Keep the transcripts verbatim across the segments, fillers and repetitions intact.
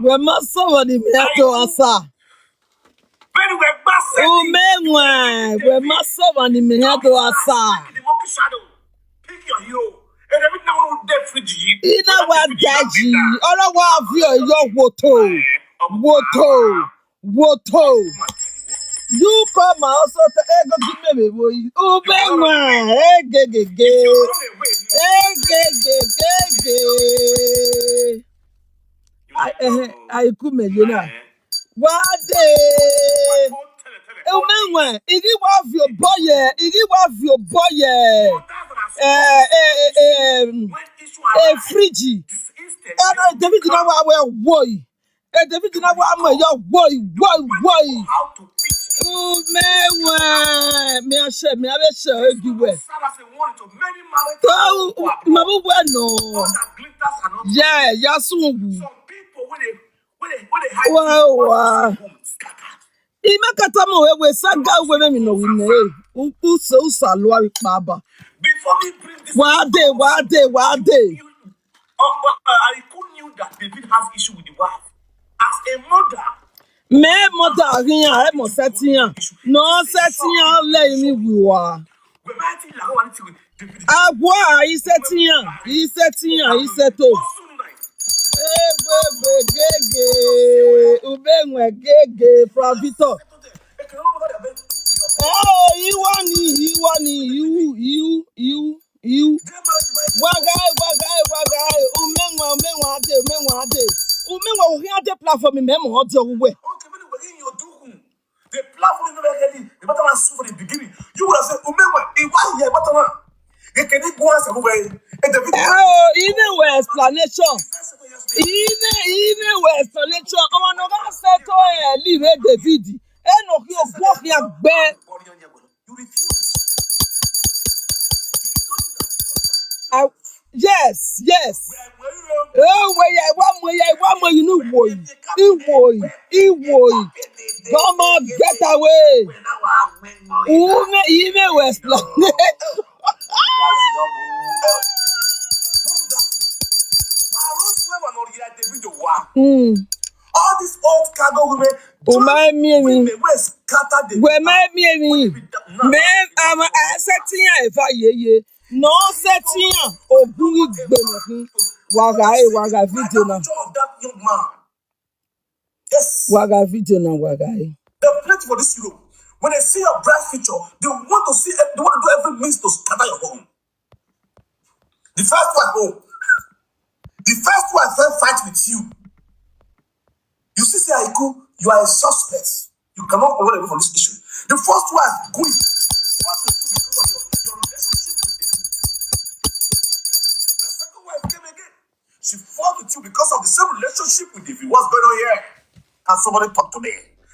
Wẹ ma sẹ ọmwa ne imẹ hia do a sa. Umẹ ẹwaẹn, wẹ ma sẹ ọmwa ne imẹ hia do a sa. I na wa da yi, ọ na wa viọ yọ woto, woto, woto. You come out so te ego gi me vbe vbo yi. Umẹ ẹwaẹn, egegege, egegege. Ai, ẹhẹn, ai, ku mẹ ye na. Wa de. Umẹ ẹwaẹn, I ghi wa viọ obọ yẹ, I ghi wa viọ obọ yẹ. Eh, eh, eh, eh, eh, fridge. Eh, no, David na wa wẹ woi. Eh, David na wa mọ yọ woi, woi, woi. Umẹ ẹwaẹn, mi a share, mi a vbe share egi wẹ. To, ma vbe wẹ nọ. Yeah, ya sun wu. Wa, wa. I ma ka tama ruẹ wẹ saga uwẹ vbe emwi ne ọ wi nẹ, u, u sẹ, u sa lo avbe ikpa ba. Wa de, wa de, wa de. Mẹ mother ghi yan, ẹ mọ sẹtin yan. Nọ sẹtin yan, ọ lẹ emwi wi wa. Awa, i sẹtin yan, i sẹtin yan, i sẹto. Egbe, egbe, gege, Umẹ ẹwaẹn gege, Frank Victor. Oh, iwa ni, iwa ni, iwu, iwu, iwu, iwu. Wa ghae, wa ghae, wa ghae. Umẹ ẹwaẹn, Umẹ ẹwaẹn a de, Umẹ ẹwaẹn a de. Umẹ ẹwaẹn, u khian de platform mẹ, mọ ọ diọ uwẹ. The platform is not ready. The matter was for the beginning. You would have said, Umẹ ẹwaẹn, I wa hear matter one. Ekene gu answer vbe, eh, David. Oh, even with explanation. Even, even with explanation. Ọmwa ne ọ gha sẹto, eh, live David. Ẹ nọ khin oguọ khian gbe. You refuse. I, yes, yes. Oh, wẹ ya, wa mu ya, wa mu you know woi. Iwoi, iwoi. Come on, get away. Umẹ, even with explanation. Mm. All these old cargo women, u ma miẹn emwi. Women wey scatter the, wẹ ma miẹn emwi. Mẹ, ama, a sẹtin yan eva yeye. Nọ sẹtin yan, ogun ghi gbe nọ khin. Wa gha e, wa gha video na. Picture of that young man. Yes. Wa gha video na, wa gha e. They plenty for this Europe. When they see your bright future, they want to see, they want to do every means to scatter your home. The first wife, oh, the first wife will fight with you. You see, say, Aiku, you are a suspect. You cannot run away from this issue. The first wife, quit. What to do because of your, your relationship with David? The second wife came again. She fought with you because of the same relationship with David. What's going on here? Can somebody talk to me?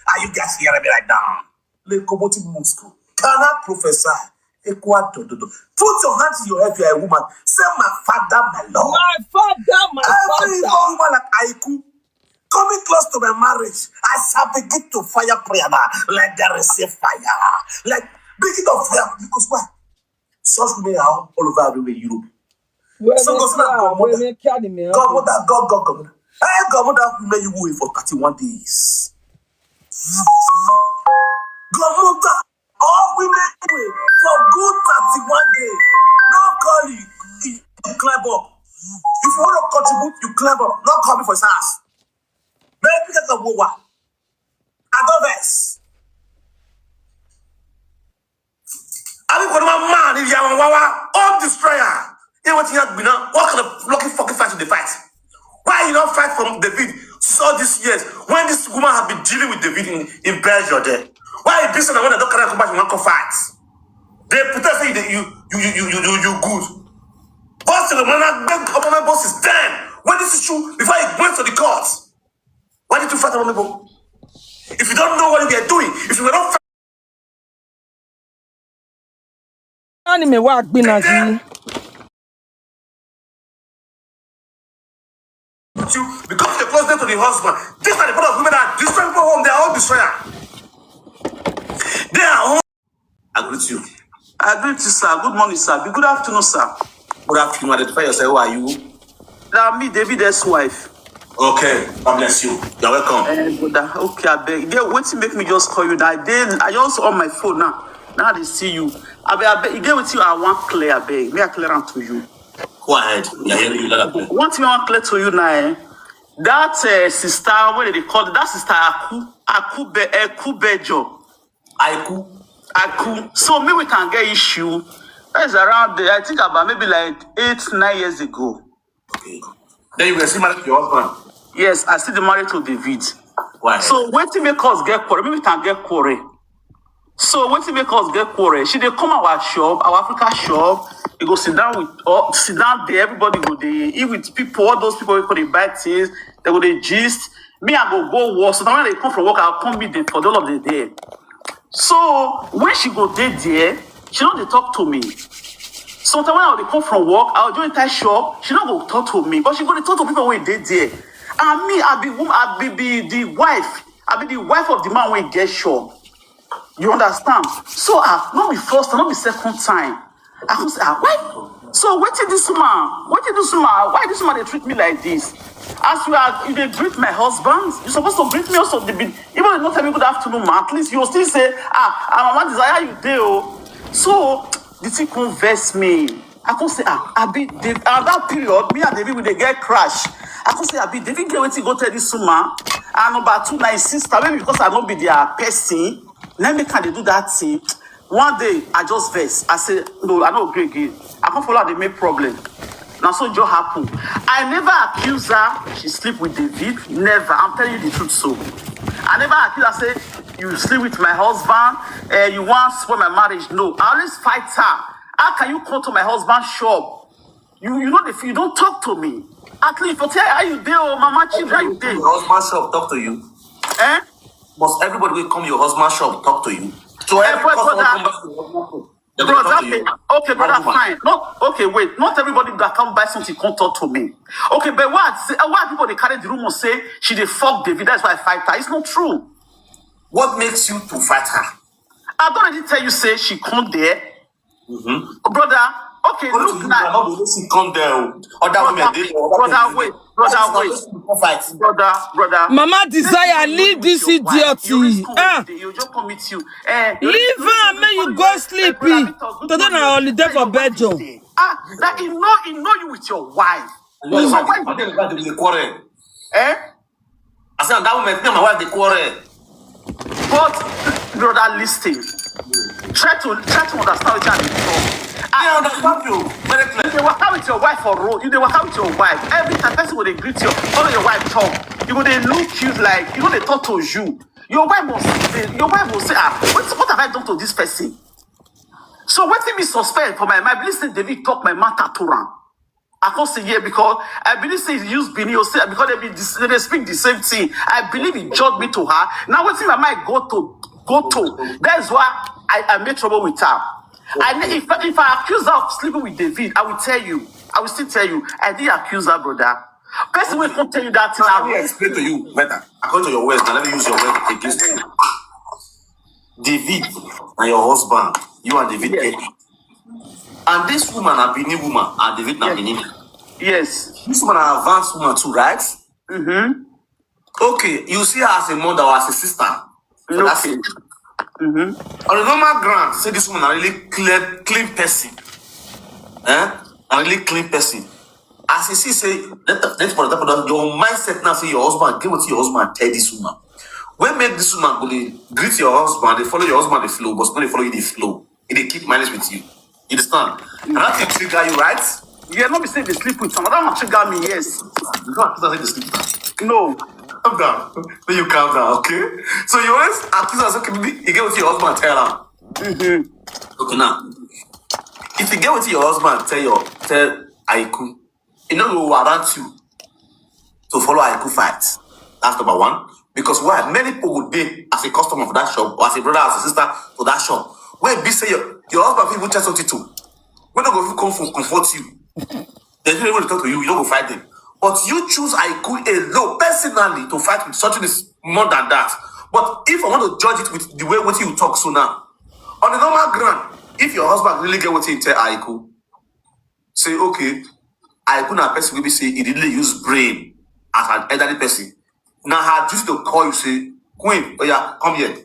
Are you guys hearing me right now? Locomotive Moscow. Can I prophesy? Equal dododo. Put your hand in your head if you are a woman. Say, my father, my Lord. My father, my father. Every woman like Aiku coming close to my marriage, I shall begin to fire prayer now. Let there is a fire. Let begin to fire. Because why? Such women are all over everywhere in Europe. Some go say, "Godmother, godmother, God, God, godmother." Hey, godmother, women you wait for thirty-one days. Godmother, all women wait for good thirty-one days. No call you, you, you climb up. If you want to contribute, you climb up. No call me for his house. Maybe that's a war. I don't vex. Abi kò ní máa máa ní ìyá wọn wá wá, home destroyer. Ẹ wọ́n ti yàn gbìnà, what kind of lucky fucking fight you dey fight? Why you not fight from David since all these years when this woman have been dealing with David in, in Belgium there? Why you be so that when I don't carry come back, you want to fight? They pretend say they, you, you, you, you, you, you, you good. Boss, the man, I beg, open my bosses. Then, when this issue, before it went to the court, why did you fight about me, bro? If you don't know what you are doing, if you were not Ani mẹ wa gbinna yi. You, because you're closer to the husband. These are the part of women that destroy people home. They are all destroyer. They are all. I greet you. I greet you, sir. Good morning, sir. Good afternoon, sir. Good afternoon. Identify yourself. Who are you? Na me, David ex-wife. Okay, God bless you. You're welcome. Eh, brother, okay, abeg. Get wetin make me just call you that day. I just on my phone now. Now they see you. Abeg, abeg, you get wetin I want clear, abeg. May I clear am to you. Go ahead. We are hearing you loud and clear. One thing I want clear to you now, eh? That uh, sister, what do they call it? That sister Aku, Aku Be, Aku Bejo. Aiku. Aku. So me we can get issue. That is around, the, I think about maybe like eight, nine years ago. Okay. Then you were still married to your husband. Yes, I still dey married to David. Why? So wetin make us get quarrel? Maybe we can get quarrel. So wetin make us get quarrel? She dey come our shop, our Africa shop. He go sit down with, uh, sit down there. Everybody go dey eat with people. All those people wey go dey buy things, they go dey gist. Me, I go go work. So when they come from work, I'll come meet them for the whole of the day. So when she go dey there, she no dey talk to me. Sometimes when I dey come from work, I go join inside shop, she no go talk to me, but she go dey talk to people wey dey there. And me, I be woman, I be, be the wife, I be the wife of the man wey get shop. You understand? So ah, no be first time, no be second time. I come say, ah, why? So wetin this woman, wetin this woman, why this woman dey treat me like this? As you are, you dey greet my husband, you suppose to greet me also. The be, even if you no tell me good afternoon, ma, at least you still say, ah, ah, Mama Desire, you dey o. So the thing come vex me. I come say, ah, I be the, at that period, me and David, we dey get crash. I come say, I be David get wetin go tell this woman. And number two, na his sister, maybe because I no be their person, let me can dey do that thing. One day, I just vex. I say, no, I no agree again. I come follow her dey make problem. Na so e just happen. I never accuse her she sleep with David. Never. I'm telling you the truth so. I never accuse her say, you sleep with my husband, uh, you want spoil my marriage. No, I always fight her. How can you come to my husband's shop? You you know the you don't talk to me. At least for tell how you dey, oh, mama, children, how you dey. Your husband shop talk to you. Eh? Must everybody will come your husband shop talk to you? So every customer come back to your husband shop. Brother, okay, okay, brother, fine. Not okay, wait. Not everybody that come buy something come talk to me. Okay, but what? Why people they carry the rumor say she dey fuck David? That's why I fight her. It's not true. What makes you to fight her? I don't already tell you say she come there. Mm-hmm. Brother, okay, look now. Come there. Other women, they brother, wait. Brother, wait. Brother, brother. Mama Desire, leave this idiot. Ah. You just come with you. Eh, leave her, make you go sleep. Today na holiday for Belgium. Ah, that he know, he know you with your wife. Why they quarrel? Eh? I said, that woman, me and my wife, they quarrel. But brother, listen. Try to try to understand what I'm talking. I understand you very clearly. You dey waka with your wife for road. You dey waka with your wife. Every time person go dey greet you, follow your wife talk. You go dey look you like you know they talk to you. Your wife must say, your wife will say, ah, what, what have I done to this person? So wetin me suspect for my mind, I believe say David talk my matter to am. I can't say yeah because I believe say he use Benin or say because they be this, they speak the same thing. I believe he judged me to her. Now what if I might go to go to? That's why I, I made trouble with her. I ne- if if I accuse her of sleeping with David, I will tell you. I will still tell you. I didn't accuse her, brother. Person will come tell you that thing. Now, let me explain to you better. According to your words, now let me use your words against you. David and your husband, you and David get it. And this woman, a Benin woman, and David na Benin. Yes. This woman, an advanced woman too, right? Mm-hmm. Okay, you see her as a mother or as a sister. For that Okay. sake. Mm-hmm. On a normal ground, say this woman a really clear, clean person. Eh? A really clean person. As you see, say, let, let for example, that your mindset now say your husband, give it to your husband, tell this woman. When make this woman go dey greet your husband, they follow your husband, they flow, but when they follow you, they flow. It they keep malice with you. You understand? And that thing trigger you, right? Yeah, no be say they sleep with someone. That one trigger me, yes. You don't accuse her say they sleep with her. No. Calm down. When you calm down, okay? So you always accuse her, say, okay, maybe you get with your husband, tell her. Mm-hmm. Okay, now, if you get with your husband, tell your tell Aiku, e no go warrant you to follow Aiku fight. That's number one. Because why? Many people would be as a customer for that shop, or as a brother, as a sister for that shop. When be say your, your husband fit even tell something to, when they go fit come for comfort you, they don't even talk to you, you don't go fight them. But you choose Aiku alone personally to fight with something is more than that. But if I want to judge it with the way what you talk so now, on the normal ground, if your husband really get what he tell Aiku, say, okay, Aiku na person wey be say he really use brain as an elderly person. Na her duty to call you say, "Queen, oh yeah, come here.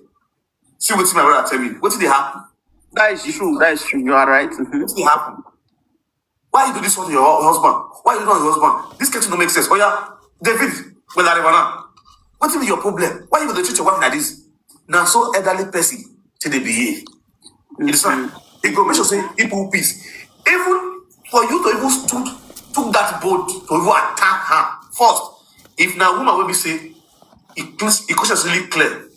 See wetin my brother tell me. Wetin dey happen? That is true. That is true. You are right. Mhm. Wetin dey happen? Why you do this one to your hu- husband? Why you do that to your husband? This kind thing no make sense. Oh yeah, David, well, I never now. Wetin be your problem? Why you go dey treat your wife like this?" Na so elderly person take dey behave. You understand? He go make sure say people peace. Even for you to even stood took that bold to even attack her first, if na woman wey be say he clean, he conscience really clear,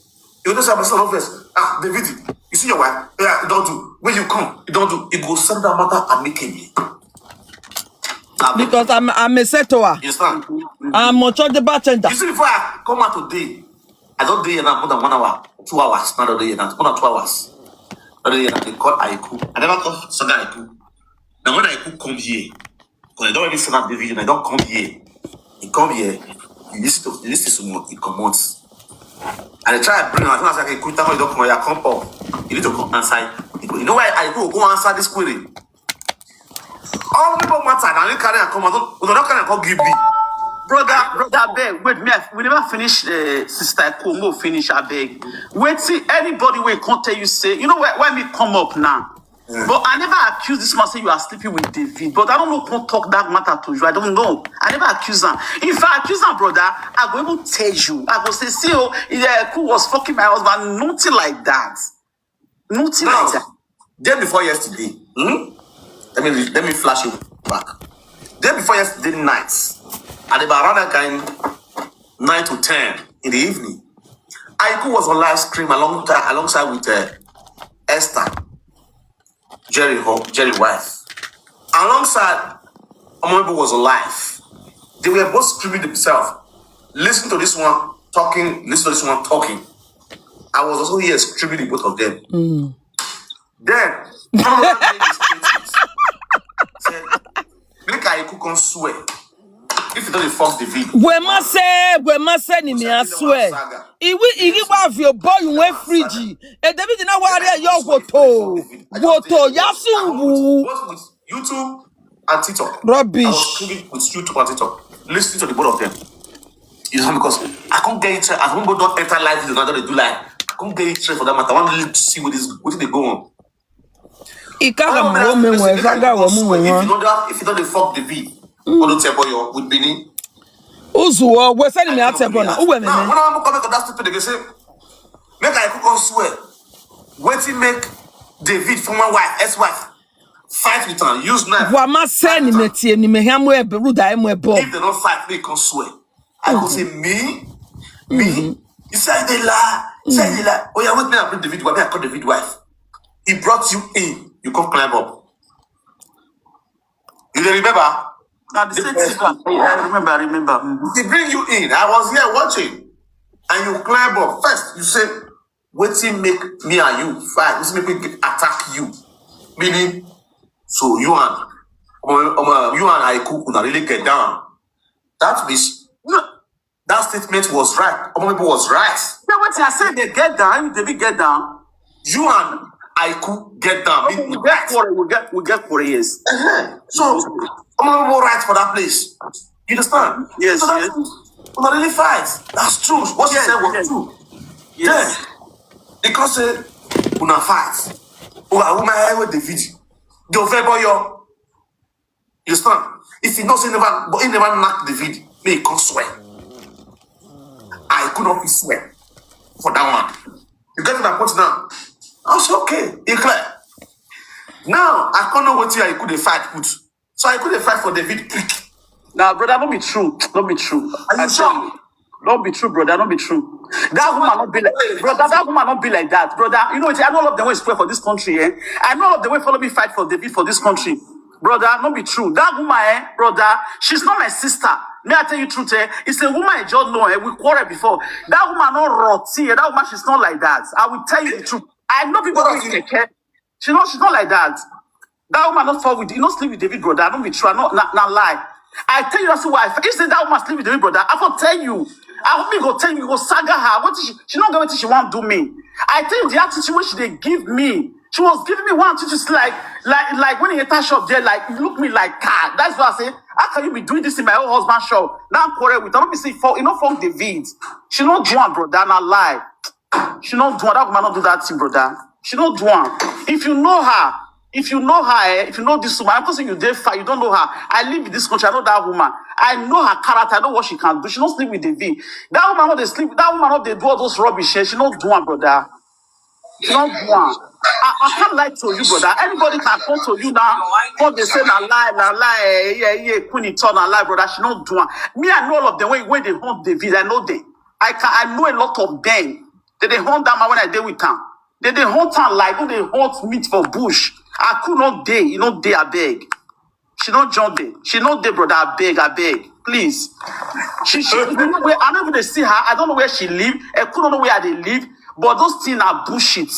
you know say person no vex. "Ah, David, you see your wife? Yeah, you don't do. When you come, you don't do." He go settle that matter amicably. Because I'm I'm a settler. You understand? I'm a church bartender. You see, before I come out today, I don't dey here now more than one hour, two hours. Now I don't dey here now more than two hours. I don't dey here now. They call Aiku. I never call Saga Aiku. Now when Aiku come here, because I don't already send out the video. I don't come here. He come here. He listen to he listen to some more. He come out. And I try to bring him. As soon as I can, quick time, he don't come here. Come up. You need to come answer. You know why Aiku go answer this query? All people matter. Now you carry and come out. We don't carry and come give me. Brother, brother, beg, wait, me, I- we never finish. Uh, Sister Komo finish, I beg. Wait till anybody will come tell you, say, you know why, why me come up now? Yeah. But I never accuse this man, say you are sleeping with David. But I don't know, can't talk that matter to you. I don't know. I never accuse him. If I accuse him, brother, I go even tell you. I go say, "See, oh, yeah, who was fucking my husband?" Nothing like that. Nothing like that. Day before yesterday, hmm? Let me let me flash you back. Day before yesterday night, at about around that kind nine to ten in the evening, Aiku was on live stream along alongside with uh, Esther, Jerry, ho- Jerry wife, alongside Omoebo was on live. They were both streaming themselves. Listen to this one talking. Listen to this one talking. I was also here streaming the both of them. Then, Omoebo made a statement. Said, "Make Aiku come swear if he don't dey fuck David." Wẹ ma sẹ, wẹ ma sẹ ni mi a swear. Iwi igi wa vi obọ yu we fridge. E David na wa re yo woto. Woto ya sun wu. Both with YouTube and TikTok. Rubbish. I was streaming with YouTube and TikTok. Listen to the both of them. You know, because I can't get it. As people don't enter live video, now they do live. I can't get it straight for that matter. I want to see what is what did they go on. Ikaga mu wo me wẹ, Saga wo mu wẹ wan. If you don't have, if you don't dey fuck David, Odo Teboyo with Benin. Uzu o, we send me out Teboyo na. Uwe me. Now, when I come back on that stupid, they say, "Make Aiku come swear. Wetin make David former wife, ex-wife, fight with am, use knife?" Wa ma sẹ ni me tie ni me hia mu ebe, ruda emu ebo. If they don't fight, make come swear. I go say, "Me? Me?" He said, "They lie." He said, "They lie." Oh, yeah, wait, me, I bring David wife. Me, I call David wife. He brought you in. You come climb up. You dey remember? Now, the same thing. I remember, I remember. He bring you in. I was here watching. And you climb up. First, you say, "Wetin make me and you fight? Wetin make me attack you?" Meaning, so you and, um, um, you and Aiku, una really get down. That means, no, that statement was right. Omoebo was right. Now, what I said, they get down. They be get down. You and Aiku get down. We get quarrel. We get we get quarrel. Yes. Uh-huh. So, Omoebo right for that place. You understand? Yes. So that means, una really fight. That's true. What she said was true. Yes. Yeah. Because say, una fight. Una woman, I will David. The Oveboyo. You understand? If he know say never, but he never knock David, me he come swear. I could not be swear for that one. You get to that point now. I say, "Okay, it clear." Now, I can't know what I could fight put. So I could fight for David quick. Now, brother, don't be true. Don't be true. Are you sure? No be true, brother. No be true. That woman not be like, brother. That woman not be like that, brother. You know what? I know all of them wey swear for this country, eh? I know all of them wey follow me fight for David for this country, brother. No be true. That woman, eh, brother, she's not my sister. May I tell you truth, eh? It's a woman I just know, eh? We quarrel before. That woman not rotten, eh? That woman, she's not like that. I will tell you the truth. I know people with keke. She not, she's not like that. That woman not fall with, he not sleep with David brother. I don't be true. I not, not, not lie. I tell you that's why. If say that woman sleep with David brother, I will tell you. I will be go tell you, go saga her. What she, she not get what she want do me. I tell you the attitude which they give me. She was giving me one attitude like, like, like when he enter shop there, like look me like car. That's why I say How can you be doing this in my own husband shop? Now quarrel with her. Let me see. For you know, fuck David. She not do one, brother. Na lie. She not do one. That woman not do that thing, brother. She not do one. If you know her, if you know her, eh, if you know this woman, I'm not saying you dey far, you don't know her. I live in this country. I know that woman. I know her character. I know what she can do. She don't sleep with David. That woman not dey sleep. That woman not dey do all those rubbish. Eh? She not do one, brother. She not do one. I, I can't lie to you, brother. Anybody can come to you now, come dey say na lie, na lie, eh, yeah, yeah, Queen Ito, na lie, brother. She not do one. Me, I know all of them. When, when they hunt David, I know them. I can, I know a lot of them. They dey hunt that man when I dey with am. They dey hunt am like who dey hunt meat for bush. I could not dey, you know, dey, I beg. She not jump there. She not there, brother. I beg, I beg. Please. She, she, you know where, I don't even dey see her. I don't know where she live. I couldn't know where they live. But those things are bullshit.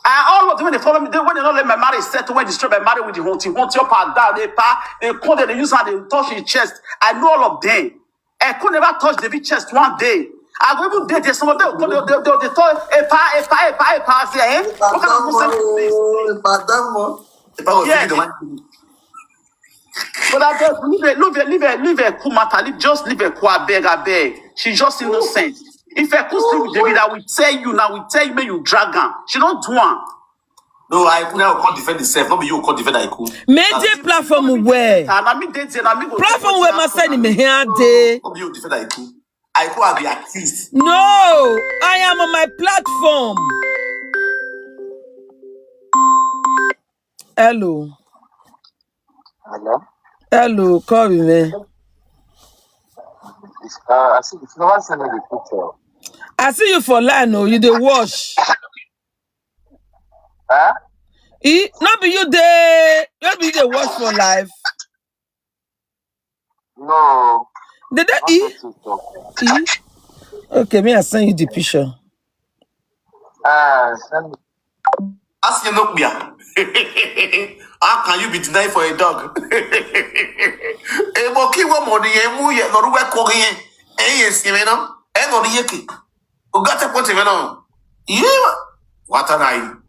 And all of them, when they follow me, they, when they don't let my marriage settle, when they destroy my marriage with the hunting, hunting up and down, they pa, they come there, they use her, they touch his chest. I know all of them. I could never touch David chest one day. I go even date there. Some of them, they, they, they, they talk, epa, epa, epa, epa. I say, eh? What kind of nonsense is this? Madam, oh. If I was Yeah. Thinking the one But I beg, leave it, leave it, leave it, leave it, cool matter. Leave, just leave it, cool. I beg, I beg. She's just innocent. If I could sleep with David, I will tell you now. I will tell you, may you drag her. She don't do one. No, I could now come defend himself. Not be you come defend Aiku. Media platform where? And I mean, they say, I mean, go Platform where my send me here day. Not be you defend Aiku. Aiku are the accused. No, I am on my platform. Hello. Hello? Hello, call me, man. It's, uh, I see, it's never send me the picture. I see you for line, oh, you dey wash. Huh? E, no be you dey, no be you dey wash for life. No. Did they Not eat? That TikTok. Eat? Okay, me, I send you the picture. Ah, send me. Ask you no clear. How can you be denied for a dog? Ebo ki wo mo ni emu ye no ruwe ko ye. E ye si me no. E no ni ye ki. U ga te ko te me no. Ye. What are you?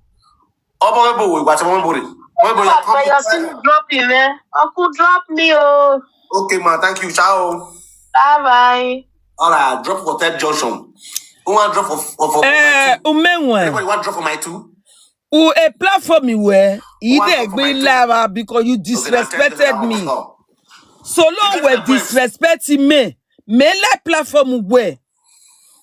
Obo ebo we, what obo ebo re? Obo ebo ya But come. Your sister drop him, eh? Uncle, drop me, oh. Okay, ma. Thank you. Ciao. Bye bye. All right, drop for third junction. Who want drop for for, for Eh, my two? Umenwe. Anybody want drop for my two? U a platform where you Who want dey drop for my be two? Lava because you Okay, now tell them disrespected that me. One. So long You we can't disrespect me. Me like platform where.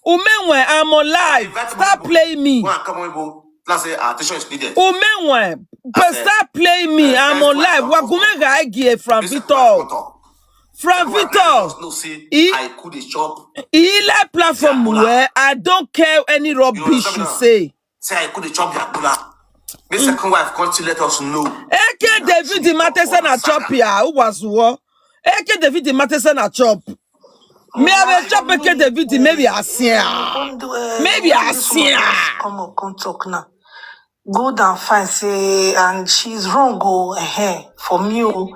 Umenwe, I'm on live. Invite Stop Umenwe. Playing me. Go and come on, Umenwe. Let's say, uh, attention is needed. Umenwe, but That's it. Stop playing me. Uh, I'm on live. Wa gume ga egi from This is Victor. From Everyone Victor. Just know, see, He, I could chop. He like platform Yakula. Where I don't care any You rubbish understand you me now? Say. Say I could chop Yakula. The second wife come to let us know. Eke David Matesen a chop here. Who was what? Eke David Matesen a chop. Me have a chop Eke David, maybe I see her. Maybe I see her. Come up, come talk now. Good and fine, say, and she's wrong, oh, eh, for me, oh.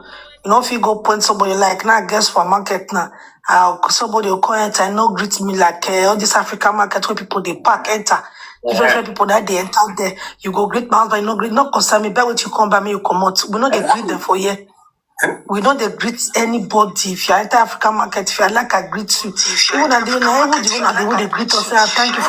You know, if you go point somebody like now, guess for market now, uh, somebody will come enter and not greet me like uh, all this African market where people they park enter. Different, different people that they enter there. You go greet my husband, you no greet, not concern me. But what you come by me, you come out. We not they greet them for here. We don't dey greet anybody. If you enter African market, if you like, I greet you. Even at the, na even the one at the one they greet us, say, "Ah, thank you."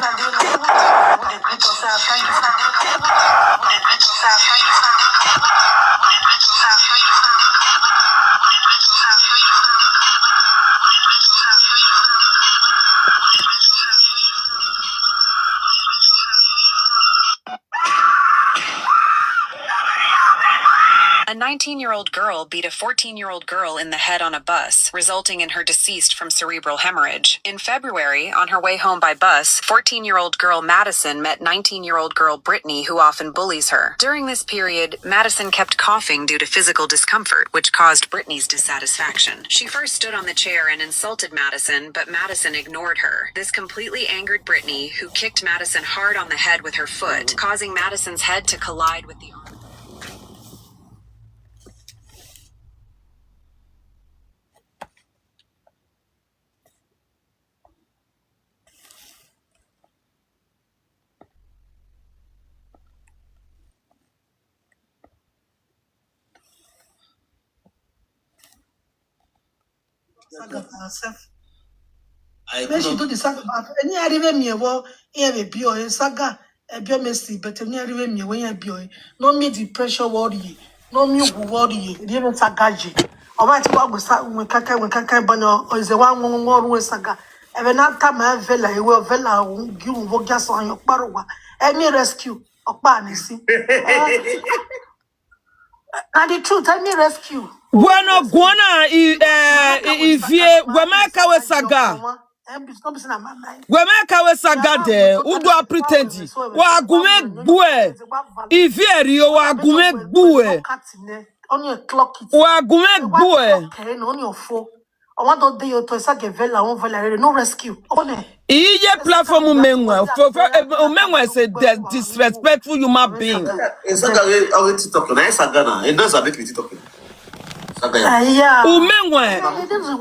A nineteen-year-old girl beat a fourteen-year-old girl in the head on a bus, resulting in her deceased from cerebral hemorrhage. In February, on her way home by bus, fourteen-year-old girl Madison met nineteen-year-old girl Brittany, who often bullies her. During this period, Madison kept coughing due to physical discomfort, which caused Brittany's dissatisfaction. She first stood on the chair and insulted Madison, but Madison ignored her. This completely angered Brittany, who kicked Madison hard on the head with her foot, causing Madison's head to collide with the arm. Saga for herself. I When she could do the saga, but any I even me wo, yeah, be be or saga, e be me see, but any I even me wo, yeah, be or. No me the pressure worry, no me who worry, the even saga je. Or what you want with sa-, with kaka, with kaka, but no, or is the one, one, one, one saga. Even that time I feel like, well, feel like, you will get on your parowa. Any rescue, or pa ni si. Eh, And the truth, tell me rescue. Wẹ ne ọ guan na, i, eh, i, Ivie, wẹ ma ka wẹ saga. Wẹ ma ka wẹ saga dẹ, u do a pretend. Wa gu mwẹ gbuẹ. Ivie Ẹrio, wa gu mwẹ gbuẹ. Wa gu mwẹ gbuẹ. Ọ wa do de yo to esa ke vela, wọn vela rere, no rescue. Ọ nẹ. Iye platform Umenwan, for, for, eh, Umenwan is a dis-, disrespectful human being. Saga, eh, eh, TikTok, na Saga na. E no Saga make me TikTok. Saga ya. Aya. Umenwan.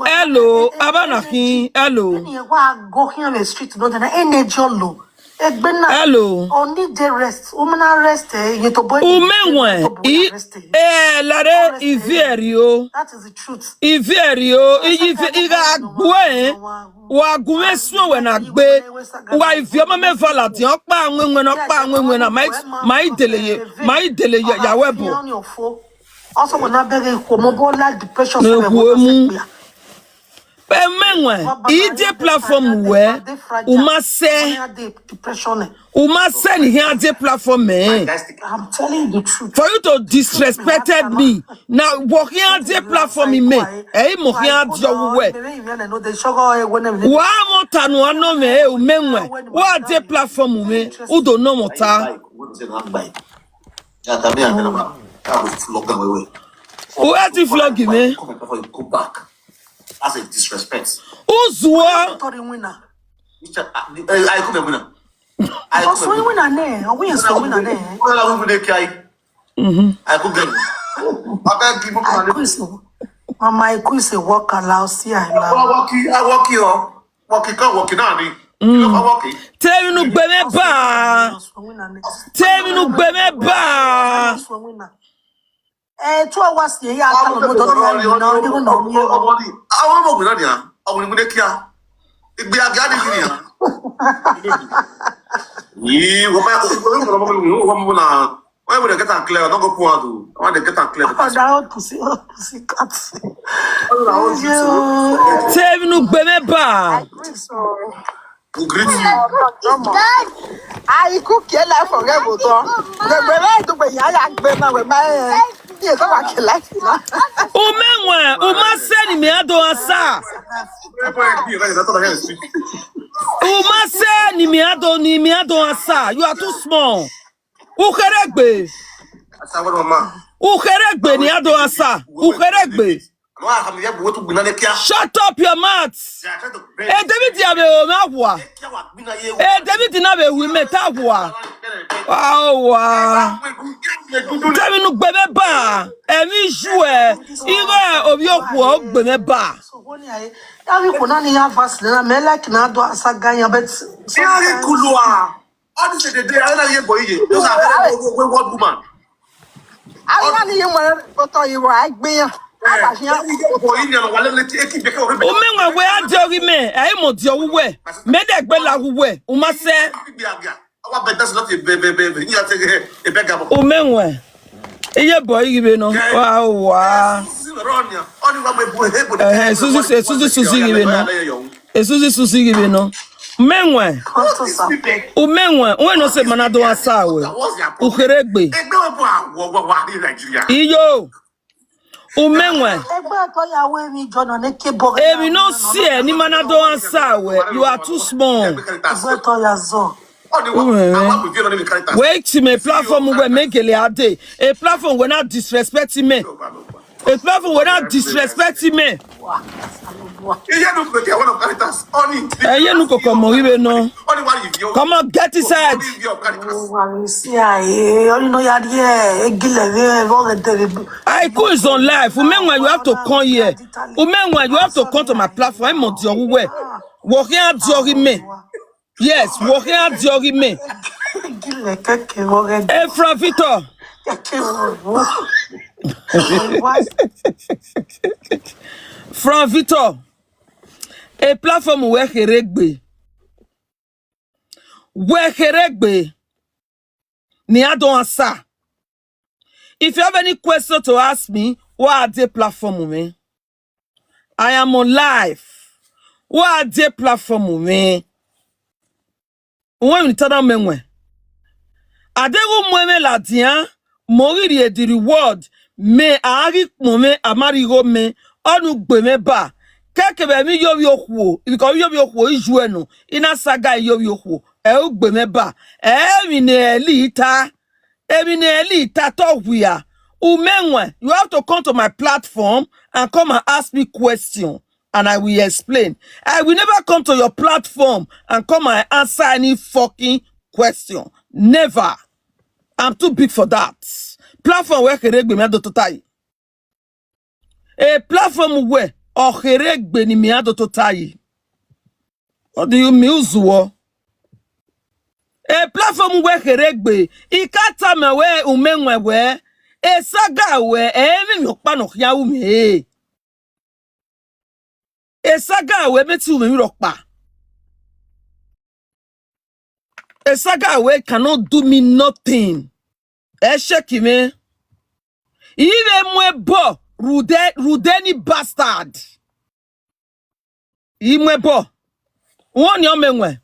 Hello, Abanakin. Hello. Ẹni ẹ wa go here the street, no, then energy lo. Egbe na. Hello. Oni dey rest. Woman na rest, eh, ye to boy. Umenwan. I, eh, lare Ivie Ẹrio. That is the truth. Ivie Ẹrio, i, i, i gha gbuẹ, wa gu mwẹ suẹn wẹ na gbe, wa Ivie ọmọ mẹ va ladian, ọkpa winwin na, ọkpa winwin na, ma i, ma i dele ye, ma i dele ye, ya wẹ bọ. Also, when I beg you, come on, like the precious. Ne wu mu. Umenwan, i de platform wẹ, u ma sẹ. Depression. U ma sẹ ne iran de platform mẹ. I'm telling you the truth. For you to disrespected me. Na wọ khian de platform mẹ. Ẹ i mọ khian diọ uwẹ. Wa mọ ta nu anọ mẹ, Umenwan. Wa de platform mẹ. U do nọ mọ ta. U ẹ ti flog mẹ. That's a disrespect. U zuọ. Tori winner. Which I, I, I come winner. I come winner. Winner nẹ, ọ winner so winner nẹ. Winner, winner, winner, winner, I come get. I beg you, I quit. Mama, I quit say work allow, see I allow. Work, work, I work here. Work, I work now. Mm. Work. Tell you no gbẹmẹ ba. Tell you no gbẹmẹ ba. Eh, two hours here, yeah, I can't go to the one, you know, you know, you know. I want to go with that, yeah. I want to go there. Igbe aga ni gini ya. Ni, wo ma, wo ma, wo ma, wo ma, wo ma, why would I get a clear? Don't go poor, do. I want to get a clear. Oh, that old pussy, old pussy cat. Tell you no gbẹmẹ ba. I agree, so. We greet you. Dad, I cook here like for real, but the way I do, but yeah, yeah, but my, my, yeah, so I can like it now. Umenwan, u ma sẹ ne imẹ a do answer. U ma sẹ ne imẹ a do, ne imẹ a do answer. You are too small. U kherhe egbe. U kherhe egbe ne a do answer. U kherhe egbe. Shut up your mouth. E David ya vbe ro mwẹ aghua. E David na vbe ru imẹ ta aghua. Aghua. Tell you no gbẹmẹ ba. Emwi yu ẹ. Igho ovbi okhuo gbẹmẹ ba. Abi kona ni ya fast na, me like na do asaga yan, but sometimes. All this is the day, I don't hear boy ye. Those are very wayward woman. Awa ni ye mọ kpotọ ye wa gbe yan. Aba hian. Umenwan wẹ a diọ ghi mẹ, ẹ i mọ diọ uwẹ. Mẹ dẹ gbe la uwẹ, u ma sẹ. Our beggars not a be-, be-, be-, be-, you have to get a beggar. Umenwan. Iye bọ ighi vbe nọ. Wa wa. Ẹhẹn, Suzi, Suzi, Suzi ghi vbe nọ. Esuzi, Suzi ghi vbe nọ. Umenwan. Umenwan, uwẹ nọ sẹ ma na do answer wẹ. U kherhe egbe. Iyo. Umenwan. Egbe ẹtọ ya wẹ emwi jọ nọ ne ke bọ. Emwi nọ si ẹ ni ma na do answer wẹ. You are too small. Egbe ẹtọ ya zọ. Wait me, platform wẹ mẹ gele a dee. A platform wẹ na disrespect mẹ. A platform wẹ na disrespect mẹ. Iye nu koko mọ ghi vbe nọ. Come on, get inside. Aiku is on live. Umenwan, you have to come here. Umenwan, you have to come to my platform. Ẹ mọ diọ uwẹ. Wọ khian diọ ghi mẹ. Yes, wọ khian diọ ghi mẹ. Gilẹ kẹkẹ wọ ghe. Hey, Frank Victor. Kẹkẹ wọ. Frank Victor. E platform wẹ kherhe egbe. Wẹ kherhe egbe. Ne iran do answer. If you have any question to ask me, wa de platform mwẹ. I am on live. Wa de platform mwẹ. Uwẹ emwi ne I ta na mẹ wẹ. A deghẹ u mu ẹmwẹ ladian, mẹ ọ ghi rhie the reward, mẹ a ghi kpọnmwẹ, a ma rhie igho mẹ, ọnii u gbe mwẹ ba. Kẹkẹ vbe emwi iyovbi okhuo, because iyovbi okhuo i yu ẹ nọ, I na saga iyovbi okhuo, ẹ u gbe mwẹ ba. Ẹ emwi ne ẹ li ta, emwi ne ẹ li ta tọ wia. U mẹ wẹ, you have to come to my platform and come and ask me question, and I will explain. I will never come to your platform and come and answer any fucking question. Never. I'm too big for that. Platform wẹ kherhe egbe, mẹ a do tota yi. E platform wẹ ọ kherhe egbe, ne mẹ a do tota yi. What do you mean, uzuọ? E platform wẹ kherhe egbe, I ka tama wẹ, u mẹ wẹ wẹ, e saga wẹ, ẹ i mwẹ emwi ọkpa ne ọ khian ru mwẹ. E saga wẹ, mẹ te ru mwẹ emwi rhọkpa. E saga wẹ cannot do me nothing. Ẹ shake mwẹ. I vbe mu ẹbọ rhunmwuda, rhunmwuda ni bastard. I mu ẹbọ. Wẹ ọnii ọ mẹ wẹ.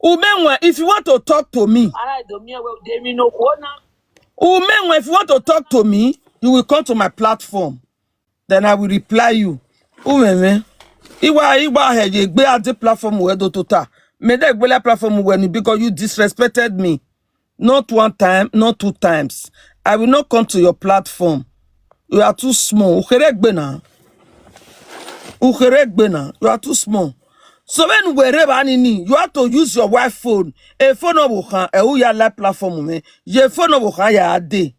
U mẹ wẹ, if you want to talk to me. Ara ẹdọ miẹn wẹ, u de emwi ne okhuo na. U mẹ wẹ, if you want to talk to me, you will come to my platform. Then I will reply you. U mẹ wẹ. I wa, I wa hẹ ye egbe a de platform wẹ do tota. Mẹ de gbe la platform wẹ ni because you disrespected me. Not one time, not two times. I will not come to your platform. You are too small. U kherhe egbe na. U kherhe egbe na. You are too small. So vbene uwẹ rre evba nii, you have to use your wife phone. E phone ọvbokhan, ẹ u ya la platform mwẹ. Ye phone ọvbokhan ya dee.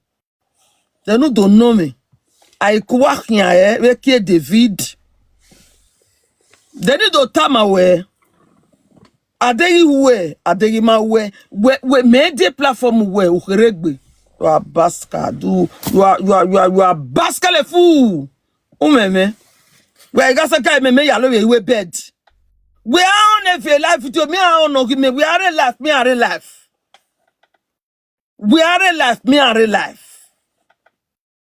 Then u do nọ mwẹ. A i ku uwa khian ẹ vbe kie David. Then I do tama wẹ, a deghẹ I ru ẹ, a deghẹ I ma ru ẹ, wẹ, wẹ, mẹ de platform wẹ, u kherhe egbe. You are bastard. You, you are, you are, you are, you are bastard fool. U mẹ mwẹ. Wẹ i gha saga mẹ, mẹ ya lo vbe iwe bed. Wẹ a on every live video, mẹ a on ọ ghi mẹ, wẹ a rre live, mẹ a rre live. Wẹ a rre live, mẹ a rre live.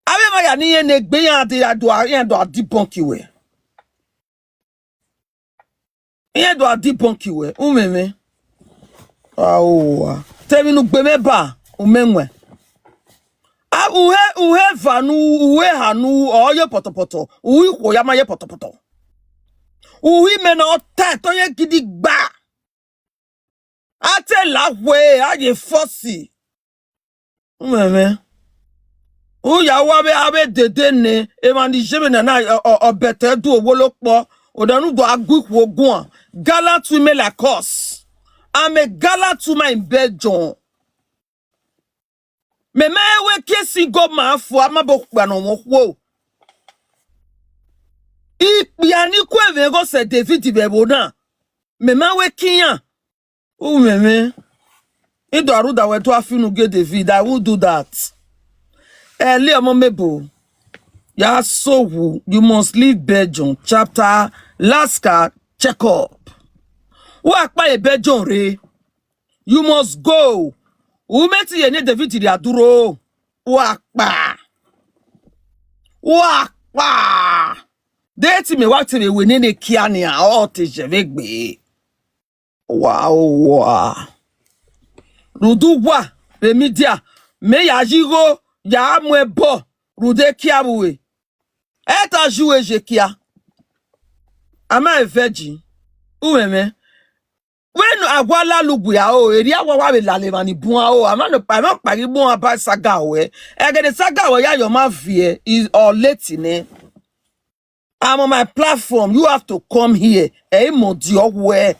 Avbe emwa ya ne irẹn ne egbe iran dee, iran do, iran do a debunk wẹ. Iran do a debunk wẹ, u mẹ mwẹ. Aowa. Te emwi ne u gbe mwẹ ba, u mẹ wẹ. A, u he, u he eva ne u, u he eha ne u, ọ ye pọtọpọtọ. U he ikhuo ya ma ye pọtọpọtọ. U he imẹ ne ọ ta ẹto ye gidigba. A te la wẹ, a ye force. U mẹ mwẹ. U ya wa vbe, a vbe dede nẹ, emwa ni ye vbe nana, ọ, ọ, ọ bẹtẹ du owolo kpọ, odẹ nu do a gu ikhuo guan. Gallant women like us. I'm a gallant woman in Belgium. Mẹ ma wẹ kie single man fua, a ma bọ okpia ne ọ mwẹ okhuo. Ikpia ni ku ẹmwẹ gho sẹ David vbe ẹvbo na. Mẹ ma wẹ kie iran. U mẹ mwẹ. I do a rhunmwuda wẹ do a fi unu gie David, I won't do that. Ẹle ọmọ mẹ bo. Ya so wu, you must leave Belgium. Chapter, Lascar, check up. Wa kpa ye Belgium rre. You must go. U mẹ te ye ne David rhia duro. Wa kpa. Wa kpa. De te mẹ wa te vbe wẹ nene kia nian, ọ te zẹ vbe egbe. Wa owa. Rhunmwuda uwa vbe media, mẹ ya yi igho ya mu ẹbọ rhunmwuda ekia vbe uwe. Ẹ ta ju e ye kia. Am I a virgin? U mẹ mwẹ. Vbene a wa lele ugbia o, erriọ a wa wa vbe lele emwa ni buan o, a ma nọ kpa, a ma kpa ghi buan ba saga wẹ. Ẹghẹ ne saga wẹ ya yọ ma viẹ, ọ late nẹ. I'm on my platform, you have to come here. Ẹ i mọ diọ wẹ.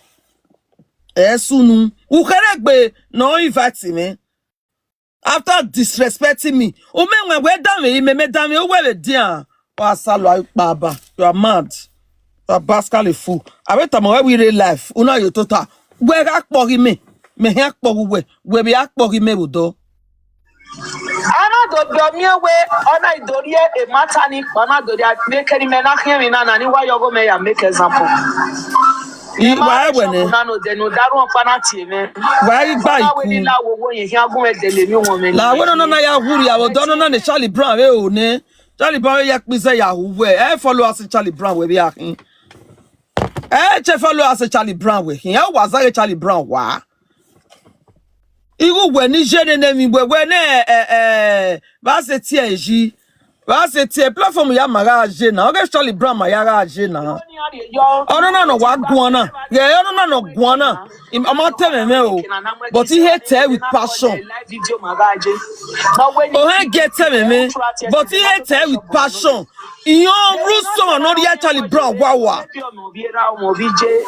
Ẹ sunu. U kherhe egbe ne ọ invite mwẹ. After disrespecting me, u mẹ wẹ wẹ danmwẹ, imẹ mẹ danmwẹ, uwẹ vbe dian. Wa sa lua kpa ba. You are mad. You are bastard fool. A vbe tama wẹ wẹ i rre life. U na yo tota. Wẹ gha kpọghe mẹ. Mẹ hia kpọghe uwẹ. Wẹ vbe a kpọghe mẹ vbe odọ. Do do miẹn wẹ ọ na i do rhie emata ni kpa na do dia, vbe kẹre imẹ na khian emwi na na ni wa yọ ọghe mẹ ya make example. I wa ẹwẹ nẹ. Na no de no daru ọkpa na tie mwẹ. Wa i gba iku. Wẹ ni la wo wo yin khian gun mwẹ dele emwi wọn mwẹ. La wẹ nọ na ya wu rria vbe odọ nọ na ne Charlie Brown vbe o nẹ. Charlie Brown ya kpizẹ ya hu wẹ. Ẹ follow us Charlie Brown wẹ vbe a khin. Ẹ che follow us Charlie Brown wẹ khin. Ẹ wa zaghe Charlie Brown wa. Igho wẹ ni ye nene emwi wẹ wẹ nẹ, ẹ, ẹ, vbe a sẹ tie yi. Vbe a sẹ tie platform ya ma gha ye na. Ọ ghe Charlie Brown ma ya gha ye na. Ọnọna nọ wa guan na. Ghẹ ọnọna nọ guan na. Im-, ọ ma tẹ mwẹ mwẹ o. But he hate her with passion. Ohẹn gie tẹ mwẹ mwẹ. But he hate her with passion. Iran ru sọmọ ne ọ rhie Charlie Brown wa wa.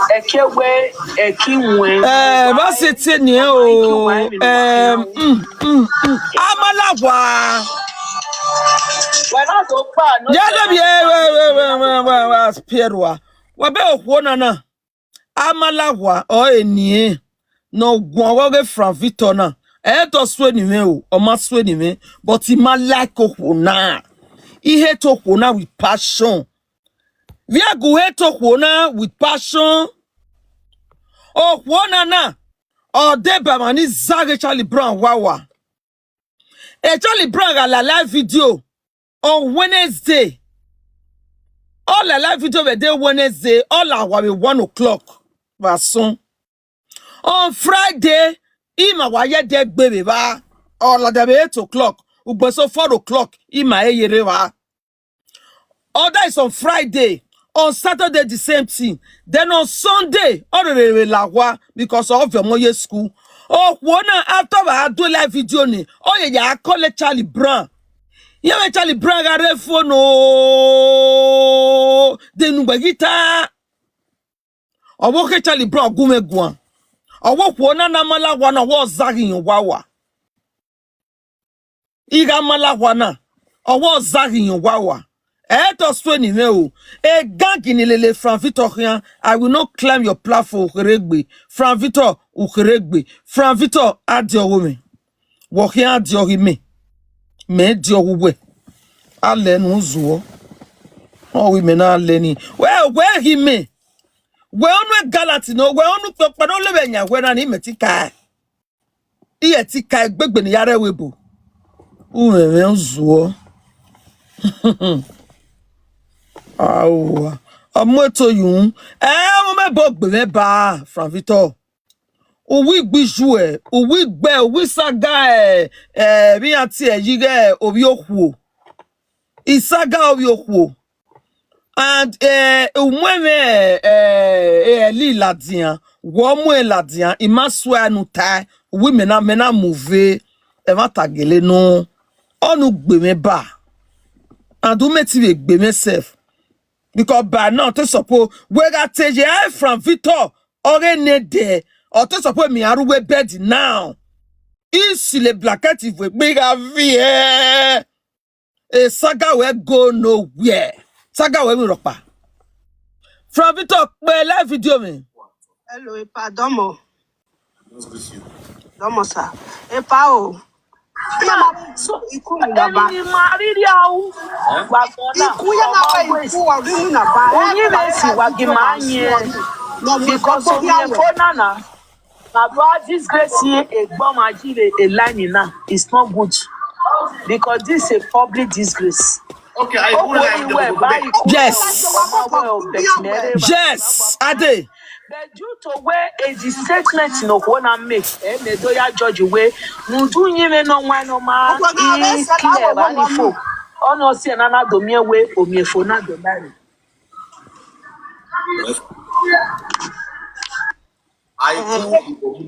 Ẹ, vbe a sẹ tie nian o. Em, mm, mm, mm. Amalawa. Yẹlẹ bi e, we, we, we, we, we, we, spirit wa. Wa be okhuo nana. Amalawa, ọ eni ne ọ guan ọghe Frank Victor na. Ẹ tọ sue ni mwẹ o, ọ ma sue ni mwẹ, but I ma like okhuo na. I hate okhuo na with passion. Vbe a gu hate okhuo na with passion. Okhuo na na, ọ deba emwa ni zaghe Charlie Brown wa wa. E Charlie Brown gha la live video on Wednesday. Ọ la live video vbe day Wednesday, ọ la wa vbe one o'clock vbe asọn. On Friday, ima wa ye ẹdẹ gbe vbe evba. Ọ ladian vbe eight o'clock, ugbo eso four o'clock, ima he ye rre evba. Ọ da is on Friday, on Saturday the same thing. Then on Sunday, ọ rere vbe la owa because ọ viọ ọmọ ye school. Okhuo na after wa do live video ni, ọ ye ya call Charlie Brown. Iran mwẹ Charlie Brown gha rre phone o, de ne ugbẹ ghi ta. Ọ vbe okhian Charlie Brown gu mwẹ guan. Ọ vbe okhuo na na ma la owa na, ọ vbe ọ zaghi yan owa wa. I gha ma la owa na, ọ vbe ọ zaghi yan owa wa. Ẹ tọ sue ni mwẹ o. Egangi ni lele Frank Victor khian, I will not climb your platform, ukherhe gbe. Frank Victor, ukherhe gbe. Frank Victor, a diọghọ mwẹ. Wọ khian a diọghọ imẹ. Mẹ diọghọ uwẹ. A lẹ ne u zuọ. Ọ wẹ imẹ na lẹ ni. Wẹ, wẹ ghi mẹ. Wẹ ọnrẹn gallant nọ, wẹ ọnrẹn ukpẹkpẹ ne ọ levbe yan wẹ na ni mẹ ti ka. Iye ti ka egbegbe ne ya rre ẹvbo ebo. U mwẹ mwẹ u zuọ. Aua. Ọ mu eto yu. Ẹ, u mẹ bo gbe mwẹ ba, Frank Victor. Uwu igbe ijuẹ, uwu igbe, uwu isaga, ẹ, ẹ, vbe iran tie yi ighẹ ovbi okhuo. Isaga ovbi okhuo. And, eh, u mu ẹmwẹ, eh, eh, ẹli ladian, wẹ ọ mu ẹn ladian, I ma suẹn ne u tae, uwu imẹ na, mẹ na mu ve, ẹmwata gele nọ, ọ ne u gbe mwẹ ba. And u mẹ ti vbe gbe mwẹ sef. Because by now, te suppose, wẹ gha te ye a Frank Victor, ọghe ne dẹ, ọ te suppose mi a rre uwu bed now. I sile blanket vbe egbe gha viẹ. E saga wẹ go nowhere. Saga wẹ vbe rhọkpa. Frank Victor kpe live video mwẹ. Hello, epa, dọmọ. Dọmọ, sir. Epa o. So, iku mi na ba. Ẹni ma riri au. Wa gbọ na. Iku ya na ba iku wa ri mi na ba. Oyin vbe si wa gi ma yin. Because of the phone na na. Na do a disgrace ye egbọma ji vbe a line na, it's not good. Because this is a public disgrace. Okay, I would like to go back. Yes. Yes, I did. But due to where is the statement no one make, eh, me do ya judge we. Nu du yin me no one no ma. I clear ba ni fo. Ono si na na do mi we o mi fo na do ba ni.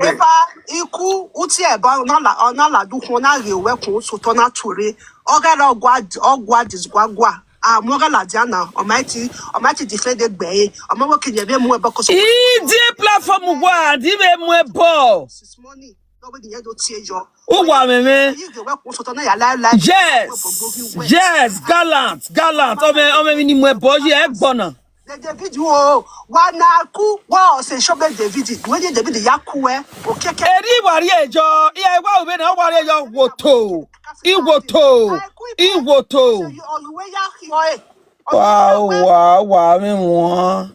Epa, iku, uti ẹbọ, ọ na la, ọ na la dukun, ọ na ghe owẹ kun, sotọ na ture. Ọ ghẹ rẹ ọgua, ọgua disguagua. A mu ọghe ladian na, ọ ma ti, ọ ma ti defend egbe ẹre. Ọ ma wẹ ke yẹ vbe mu ẹbọ koso. I die platform wa, di vbe mu ẹbọ. This morning, no wẹ ke yẹ do tie yọ. Uwa mwẹ mwẹ. Ọ ghe owẹ kun, sotọ na ya la, la. Yes, yes, gallant, gallant. Ọmọ, ọmọ mi ni mu ẹbọ ye, ẹ gbọ na. David o, wa na ku, wa ọse shọbe David, wẹ ye David ya ku ẹ, okeke. Eri wa rrie yọ, iran wa ru vbene ọ wa rrie yọ, woto, iwoto, iwoto. Ọyuwe ya khiọ ẹ. Wa, wa, wa mwẹ wọn.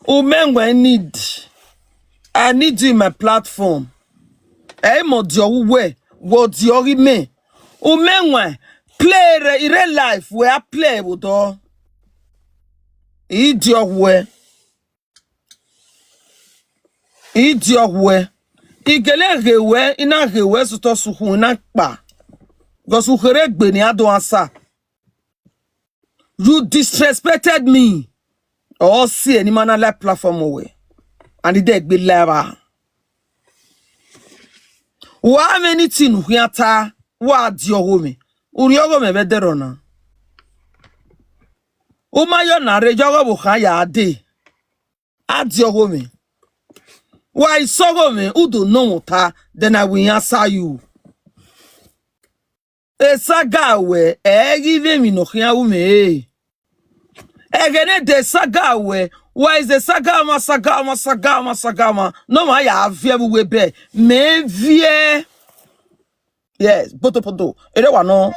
U mẹ wẹ need. I need you in my platform. Ẹ i mọ diọ uwẹ, wẹ ọ diọ ghi mẹ. U mẹ wẹ play re, ire life wẹ a play vbe odọ. I diọ wẹ. I diọ wẹ. I gele ghe wẹ, I na ghe wẹ sotọ sukhun, I na kpa. Because u kherhe egbe ne a do answer. You disrespected me. Ọ si ẹre ne ima na la platform wẹ. And I dẹ gbe la evba. Wa mwẹ anything ne u khian ta, wa diọ ọghomwẹ. U rrie ọghomwẹ vbe ẹdẹrriọ na. U ma yọ na rre, yọ ọghọ vbe okhan ya dee. A diọ ọghomwẹ. Wa i sẹ ọghomwẹ, u do nọ mwẹ ota, then I will answer you. Esaga wẹ, ẹ i ghi vbe emwi ne ọ khian ru mwẹ re. Ẹghẹ ne de saga wẹ, wa i ze saga ọmwa, saga ọmwa, saga ọmwa, saga ọmwa, ne ọmwa ya viẹ vbe uwu ebe, mẹ viẹ. Yes, potopoto, erriọ wa nọ.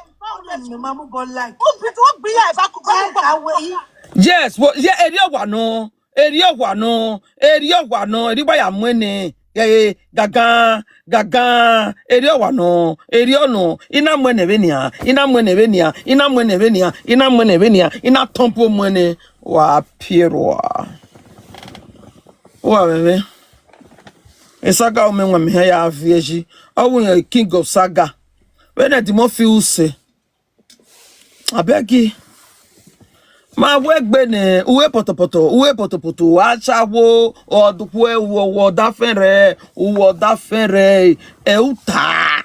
Yes, wo, ye erriọ wa nọ, erriọ wa nọ, erriọ wa nọ, erriọ wa ya mu ẹnẹ. Eh, gagan, gagan, erriọ wa nọ, erriọ nọ, I na mu ẹnẹ vbe nian, I na mu ẹnẹ vbe nian, I na mu ẹnẹ vbe nian, I na mu ẹnẹ vbe nian, I na tọn bu mu ẹnẹ, wa pie rua. Uwa mwẹ mwẹ. Esaga ọmọ ẹwaẹn mẹ hẹn ya viẹ yi. Ọ wẹ irẹn king of saga. Vbene Edimofi use. Abeg. Ma wẹ gbe nẹ, uwe pọtọpọtọ, uwe pọtọpọtọ, ashawo, ọdukhuẹ, uwẹ ọdafẹn rẹ, uwẹ ọdafẹn rẹ, ẹ u ta.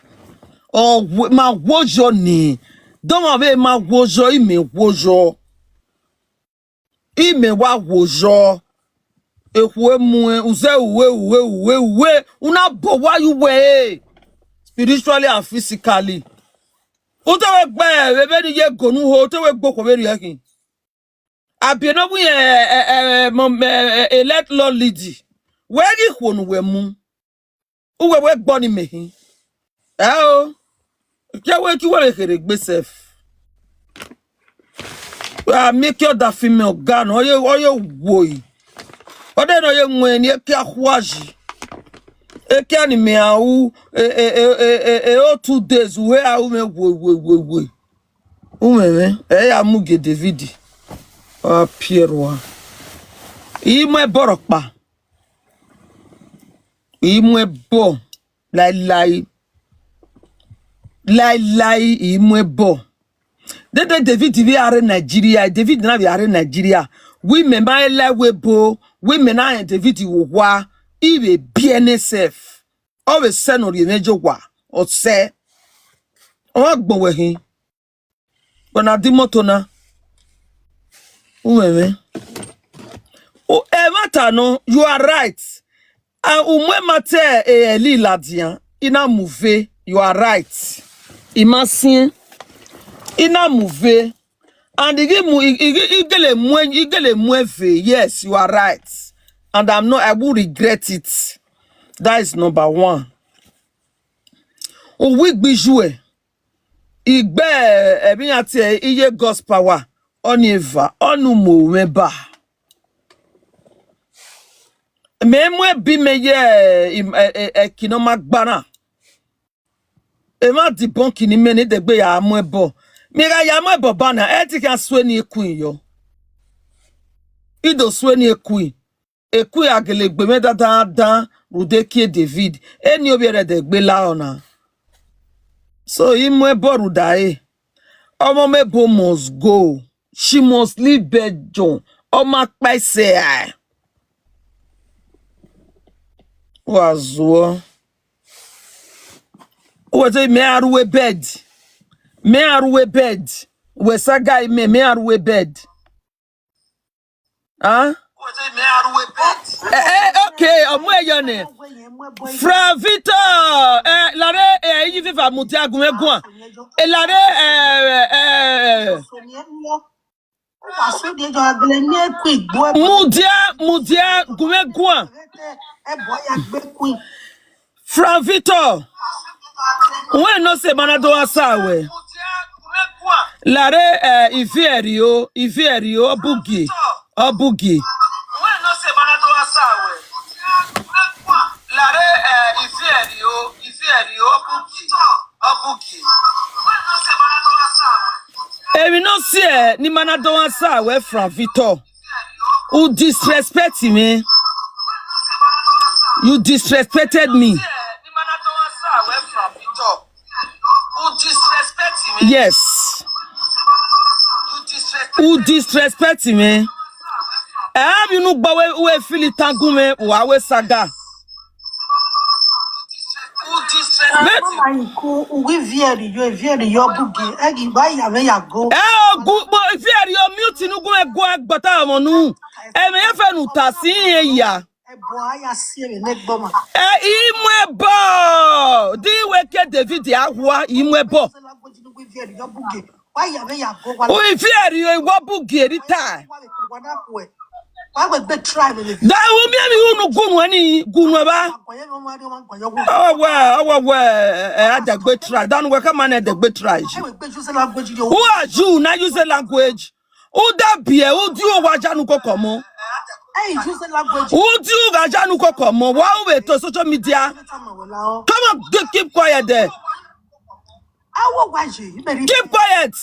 Ọ wẹ, ma wo yọ ni. Dọmọ vbe ma wo yọ, imẹ wo yọ. Imẹ wa wo yọ. Ekhue muẹn, uzẹ uwe, uwe, uwe, uwe. Una bọ wa ye uwẹ re. Spiritually and physically. U te wẹ gbe vbe vbene I ye go ne u ho, u te wẹ gbe okhuo vberriọ khin. Abi ne ọ wẹ irẹn, eh, eh, eh, mọ, eh, eh, elect law lead. Wẹ ghi khuo ne uwẹ mu. Uwẹ wẹ gbe ọnii mẹ khin. Ẹ o. Ke wẹ ki wẹ vbe kherhe egbe sef. Wẹ a miẹn ekiẹ ọdafẹn mẹ ọga nọ, ọ ye, ọ ye woi. Ọ de nọ ye wẹn ni ekiẹ akhuayi. Ekiẹ ni mẹ a ru, e, e, o two days, u he a ru mwẹ woi, woi, woi, woi. U mwẹ mwẹ, ẹ ya mu gie David. Ọ pie rua. I mu ẹbọ rhọkpa. I mu ẹbọ. Laelae. Laelae, I mu ẹbọ. Dede David vbe a rre Nigeria, David na vbe a rre Nigeria. Wẹ imẹ ma i la ẹvbo ebo, wẹ imẹ na rẹn David vbe owa, I vbe biẹ nẹ sef. Ọ vbe sẹ ne ọ rhie mwẹ ye owa, ọ sẹ. Ọ gha gbọn wẹ khin. Wẹ na di imoto na. U mwẹ mwẹ. O, ẹmwata nọ, you are right. A, u mu ẹmwata e ẹli ladian, I na mu uve, you are right. I ma siẹn, I na mu uve. And I ghi mu, I, I ghi, I gele mu, I gele mu ẹve, yes, you are right. And I'm not, I will regret it. That is number one. Uwu igbe iyuẹ, I gbe ẹmwẹ iran tie iye God's power, ọnii eva, ọnii u mu mwẹ ba. Mẹ mu ẹbi mẹ ye, ẹ, ẹ, ẹ, ẹki ne ọ ma gba na. Emwa dibọn ki ne imẹ ne dẹgbe ya mu ẹbọ. Mẹ gha ya mu ẹbọ ba na, ẹ te khian sue ni ekui yọ. I do sue ni ekui. Ekui a gele gbe mwẹ dandan rhunmwuda ekiẹ David. Eni ovbi ẹre dẹgbe la ọna. So, I mu ẹbọ rhunmwuda ẹre. Ọmọ mwẹ ebo must go. She must leave Belgium. Ọ ma kpa ẹsẹ rae. Wa zuọ. Uwẹ te mẹ a rhue bed. Mẹ a rhue bed. Wẹ saga imẹ, mẹ a rhue bed. Ah? Eh, eh, okay, ọmọ ẹyọ nẹ. Fra Victor, eh, lare, eh, iyi viva mudia gun ẹguan. Eh, lare, eh, eh, Wa so die jọ agbele ne ku igbo ẹbọ. Mudia, mudia, gu mwẹ guan. Ẹbọ ya gbe ku. Frank Victor, wẹ nọ sẹ ma na do answer wẹ. Lare, eh, Ivierio, Ivierio, ọ bugie, ọ bugie. Lare, eh, Ivierio, Ivierio, ọ bugie, ọ bugie. Emwi ne ọ siẹ ne ima na do answer wẹ, Frank Victor. U disrespect me. You disrespected me. Yes. U disrespect me. Ẹ, mi unu gba wẹ, wẹ feel it, tangu mwẹ, wa wẹ saga. Mama, iku, uwi Ivierio, Ivierio, ọ bugie, ẹ ghi ba ya vbe ya go. Ẹ, ogu, bo, Ivierio, mute ne u gu mwẹ gua gbata ọmọ nu. Ẹmwẹ ye fẹ ne u ta si irẹn ya. Ẹbọ a ya si ẹmwẹ ne ẹgbọ ma. Ẹ, i mu ẹbọ. Di wẹ ke David a hua, i mu ẹbọ. Wa ya vbe ya go, wa U Ivierio, iwọ bugie rita. Wa vbe, wa na kue. Wa vbe gbe try vbe. Da u miẹn emwi unu gunu ẹni, gunu ẹba. Wa gọyọ, wa gọyọ, wa gọyọ. Ọ wẹ, ọ wẹ, wẹ, ẹ, a dẹ gbe try. Danu wẹ ka ma nẹ dẹ gbe try. Ẹ wẹ gbe use language yo. Who are you? Na use language. U da biẹ, u di u wa janu koko mọ. Ẹ, use language. U di u gha janu koko mọ. Wa u vbe to social media. Come on, keep quiet there. Awo wa ye, iberi. Keep quiet.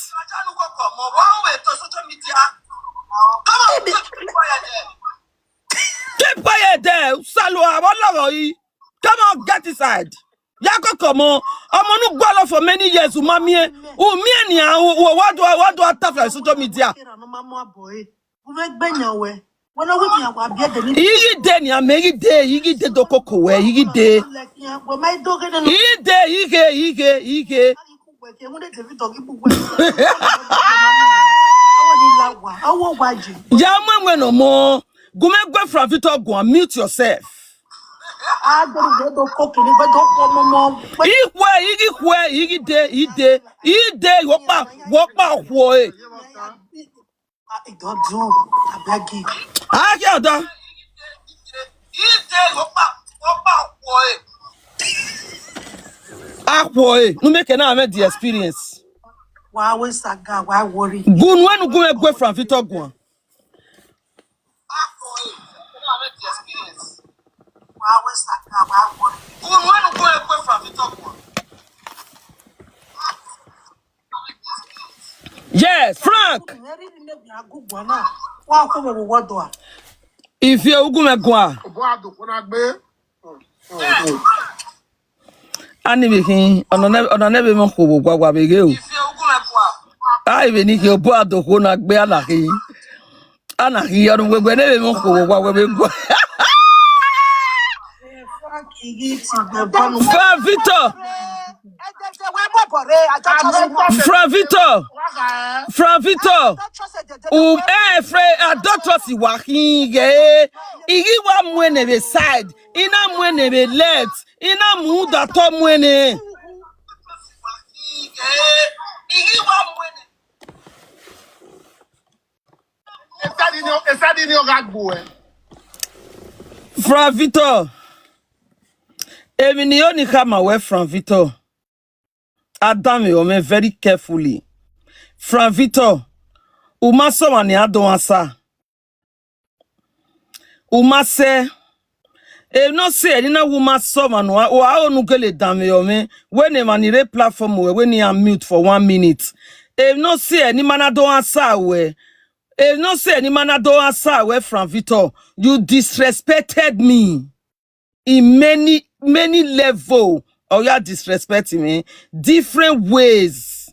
Keep quiet there. Salu abo lọghọ yi. Come on, get inside. Ya koko mọ. Ọmọ nu gualọ for many years, u ma miẹn. U miẹn nian, u, u, wa do, wa do attack from social media. U vbe gbe yan wẹ. Wẹ ne ọ wẹ yan wa biẹ de ni. Ighi de nian, mẹ ighi de, ighi de do koko wẹ, ighi de. Ighi de, ighe, ighe, ighe. Ya mu ẹmwẹ nọ mọ, gu mwẹ gue Frank Victor guan, mute yourself. Ikhue, ighi khue, ighi de, ide, ide, wọkpa, wọkpa okhuo e. Ah, it don't do. I beg you. Akhiẹ ọdọ. Akhuo e, nu meke na mwẹ the experience. Wa wẹ saga, wa worry. Gunu ẹnu gu mwẹ gue Frank Victor guan. Yes, Frank. Ifi ugu mẹ gua. Ani vbe khin, ọna nẹ, ọna nẹ vbe mẹ okhuo vbe owa wa vbe ghe o. A vbe ni khin obọ adokhuo na gbe ana khin. Ana khin ọnu wẹwẹ ne vbe mẹ okhuo vbe owa wẹ vbe gua. Frank Victor. Frank Victor. Frank Victor. U, eh, Frank, adọtrọsi wa khin ghe. Ighi wa mu ẹnẹ vbe side. I na mu ẹnẹ vbe left. I na mu udatọ mu ẹnẹ. Frank Victor. Emwi ne I ho ni khama wẹ, Frank Victor. A danmwehọ mwẹ very carefully. Frank Victor, u ma sẹ ọmwa ne a do answer. U ma sẹ. Emwi ne ọ sẹ ne I na wẹ u ma sẹ ọmwa nọ, u a ho ne u gele danmwehọ mwẹ, wẹ ne emwa ni rre platform ruẹ, wẹ ne iran mute for one minute. Emwi ne ọ sẹ ne I ma na do answer ruẹ. Emwi ne ọ sẹ ne I ma na do answer ruẹ, Frank Victor. You disrespected me in many, many level. Ọ ya disrespect me different ways.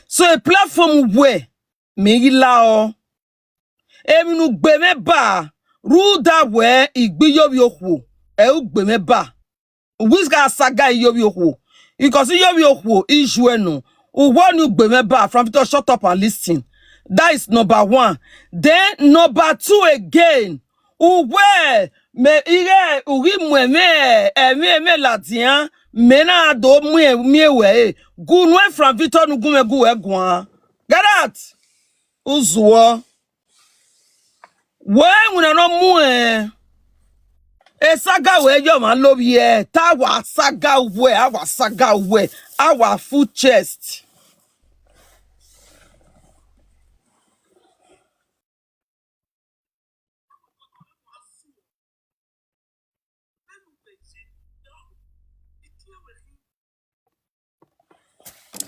So a platform where me ghi la ọ. Emwi ne u gbe mwẹ ba, rhunmwuda wẹ I gbe iyovbi okhuo, ẹ u gbe mwẹ ba. Uwẹ gha saga iyovbi okhuo. Because iyovbi okhuo, I ju ẹre nọ. Uwẹ ọni u gbe mwẹ ba, Frank Victor, shut up and listen. That is number one. Then number two again, uwẹ mẹ ighẹ u ghi mu ẹmwẹ, ẹmwẹ, ẹmwẹ ladian, mẹ na do mu miẹn wẹ ẹre. Gu nuẹn, Frank Victor, ne u gu mwẹ gu wẹ guan. Get out! Uzuọ. Wẹ winna ne ọ muẹn, e saga wẹ ye ọmwa lovbiẹ, te a wa saga uwẹ, a wa saga uwẹ, a wa full chest.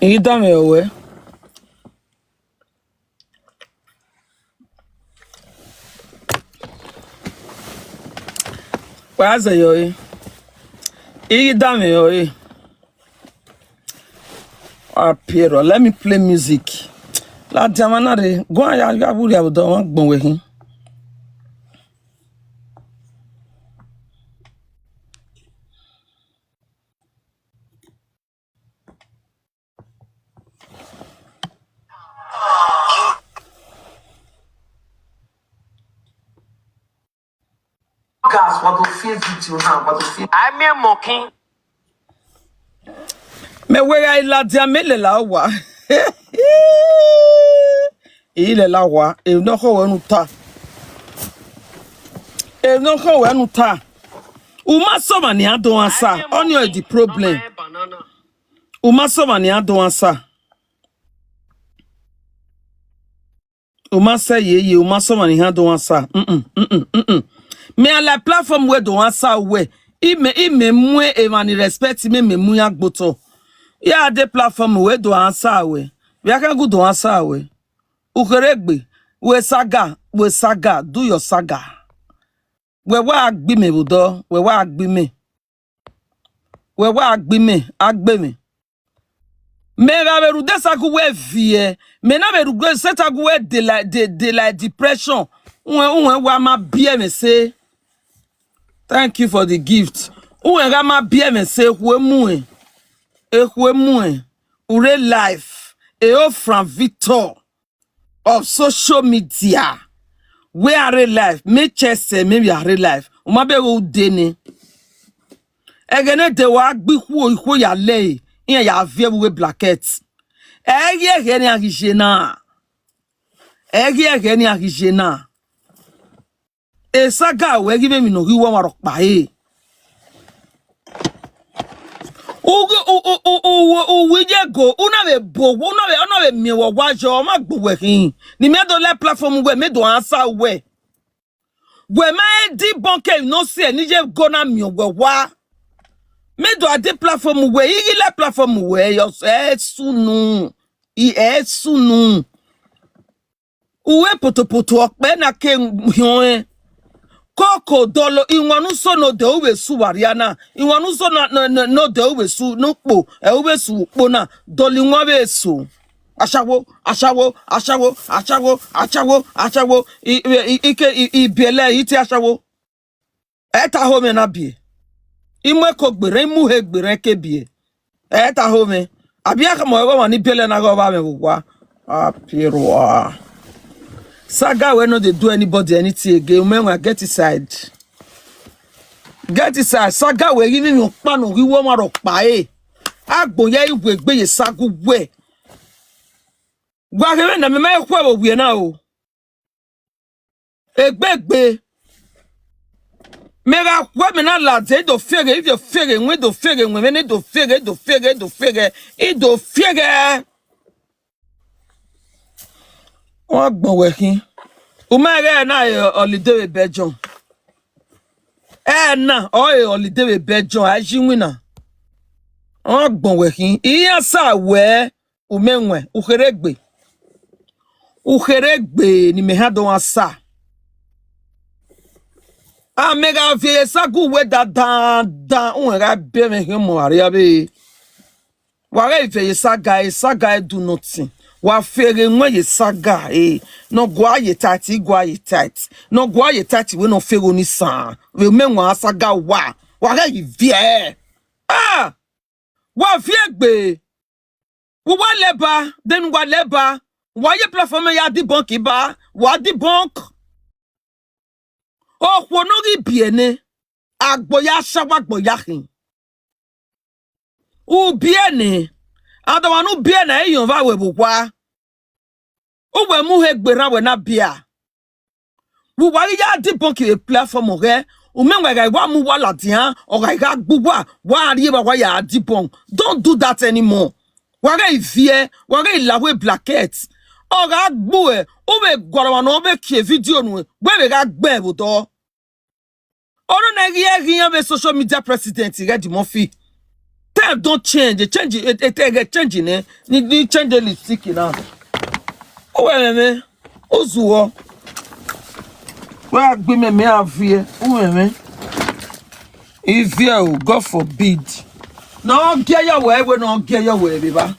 I ghi danmwehọ ruẹ. Wa zẹ yọ re. I ghi danmwehọ re. Apiero, let me play music. Ladian mwa na rre, guan ya, ya vbe urria vbe odọ, ọmwa gbọn wẹ khin. Gas, wa do fi video na, wa do fi. Ai miẹn mọ khin. Mẹ wẹ gha ladian, mẹ lẹla owa. I lẹla owa, emwi ne ọ khọn wẹ ne u ta. Emwi ne ọ khọn wẹ ne u ta. U ma sẹ ọmwa ne iran do answer, ọni ọ the problem. U ma sẹ ọmwa ne iran do answer. U ma sẹ yeye, u ma sẹ ọmwa ne iran do answer. Mm-mm, mm-mm, mm-mm. Mẹ a la platform wẹ do answer wẹ. Imẹ, imẹ mu emwa ni respect mẹ, mẹ mu iran gbe otọ. Ya de platform wẹ do answer wẹ. Vbe a khian gu do answer wẹ. U kherhe egbe, wẹ saga, wẹ saga, do your saga. Wẹ wa gbe imẹ vbe odọ, wẹ wa gbe imẹ. Wẹ wa gbe imẹ, a gbe mwẹ. Mẹ gha vbe rhunmwuda esaga uwẹ viẹ, mẹ na vbe rhunmwuda esaga uwẹ de la, de, de la depression. Uwẹ, uwẹ wa ma biẹ mwẹ ẹse. Thank you for the gift. Uwẹ gha ma biẹ mwẹ ẹse, ekhue muẹn. Ekhue muẹn. U rre live. Eofran Victor of social media. Wẹ a rre live, mẹ chẹsẹ, mẹ vbe a rre live. U ma bẹghe ude nẹ. Ẹghẹ ne de wa gbe ikhuo, ikhuo ya lẹe, iran ya viẹ vbe uwu blanket. Ẹ i ghi ẹghẹ ne a ghi ye na. Ẹ i ghi ẹghẹ ne a ghi ye na. Esaga wẹ ghi vbe emwi ne ọ ghi wẹ ọmwa rhọkpa re. U ghi, u, u, u, u, u wi ye go, u na vbe bo, u na vbe, u na vbe miẹn wẹ owa yọ, ọ ma gbe uwẹ khin. Ne imẹ do la platform wẹ, mẹ do answer wẹ. Wẹ ma debunk emwi ne ọ si ẹre ne I ye go na miẹn wẹ owa. Mẹ do a de platform wẹ, I ghi la platform wẹ, ẹ sunu, ẹ sunu. Uwẹ potopoto ọkpẹ na ke hiọnrẹn. Koko dọlọ iwan ne u so ne odẹ u vbe su vbe arria na, iwan ne u so ne, ne, ne, ne odẹ u vbe su ne ukpo, ẹ u vbe su vbe ukpo na, dọlọ iwan vbe so. Ashawo, ashawo, ashawo, ashawo, ashawo, ashawo, i, i, i, i ke, i, i biẹlẹ, i te ashawo. Ẹ ta ho mwẹ na biẹ. I mu ẹko gberẹn, I mu uhe gberẹn ke biẹ. Ẹ ta ho mwẹ. Abi a khama ẹghẹ ọmwa ni biẹlẹ na ghe ọvba mwẹ vbe owa. Apiero. Saga wẹ no dey do anybody anything again. Umẹ wan get inside. Get inside. Saga wẹ ghi vbe emwi ọkpa ne ọ ghi wẹ ọmwa rhọkpa re. Agbọn ya i wẹ egbe ye saga uwẹ. Wa ghe mwẹ na, mẹ ma khuẹ vbe owiẹ na o. Egbegbe. Mẹ gha khuẹ mẹ na ladian, I do fieghe, I do fieghe, wẹ I do fieghe, wẹ vbene I do fieghe, I do fieghe, I do fieghe, I do fieghe. Ọ gbọn wẹ khin. U ma ghẹ na re holiday vbe Belgium. Ẹ na, ọ re holiday vbe Belgium, a yi winna. Ọ gbọn wẹ khin. Iran sa wẹ, u mẹ wẹ, u kherhe egbe. U kherhe egbe ne imẹ ha do answer. A mẹ gha viẹ ye saga uwẹ dandan, uwẹ gha bẹ mwẹ hin ọmọ arriavbe. Wa ghẹ viẹ ye saga, e saga e do nothing. Wa fieghe wẹ ye saga, e, ne ọ gua ye tight, I gua ye tight. Ne ọ gua ye tight, wẹ ne ọ fieghe ni san. Vbe mẹ wan saga wa. Wa ghẹ viẹ. Ah! Wa viẹ egbe. Wa wa lẹ ba, then wa lẹ ba. Wa ye platform ya debunk ba, wa debunk. Okhuo ne ọ ghi biẹ nẹ, agbọn ya sha, wa agbọn ya khin. U biẹ nẹ, adọmwa ne u biẹ nẹ, ẹ i yọn vbe a wẹ vbe owa. Uwẹ mu he gberra wẹ na bia. Vbe uwa ghi ya debunk vbe platform ọghẹ, u mẹ wa gha wa mu uwa ladian, ọ gha gha gbe uwa, wa rhie evba wa ya debunk. Don't do that anymore. Wa ghe viẹ, wa ghe la wẹ blanket. Ọ gha gbe uẹ, u vbe gualọ ọmwa ne ọ vbe kie video nuẹn, wẹ vbe gha gbẹn vbe odọ. Ọnọna ghi ẹghe iran vbe social media president Eddie Murphy. Time don change, e change, e, e, e, e change nẹ, ni, ni change lipstick na. Uwẹ mwẹ, u zuọ. Wẹ a gbe imẹ, mẹ a viẹ, uwẹ mwẹ. I viẹ o, God forbid. Ne ọ gie yọ wẹ, wẹ ne ọ gie yọ wẹ vbe evba.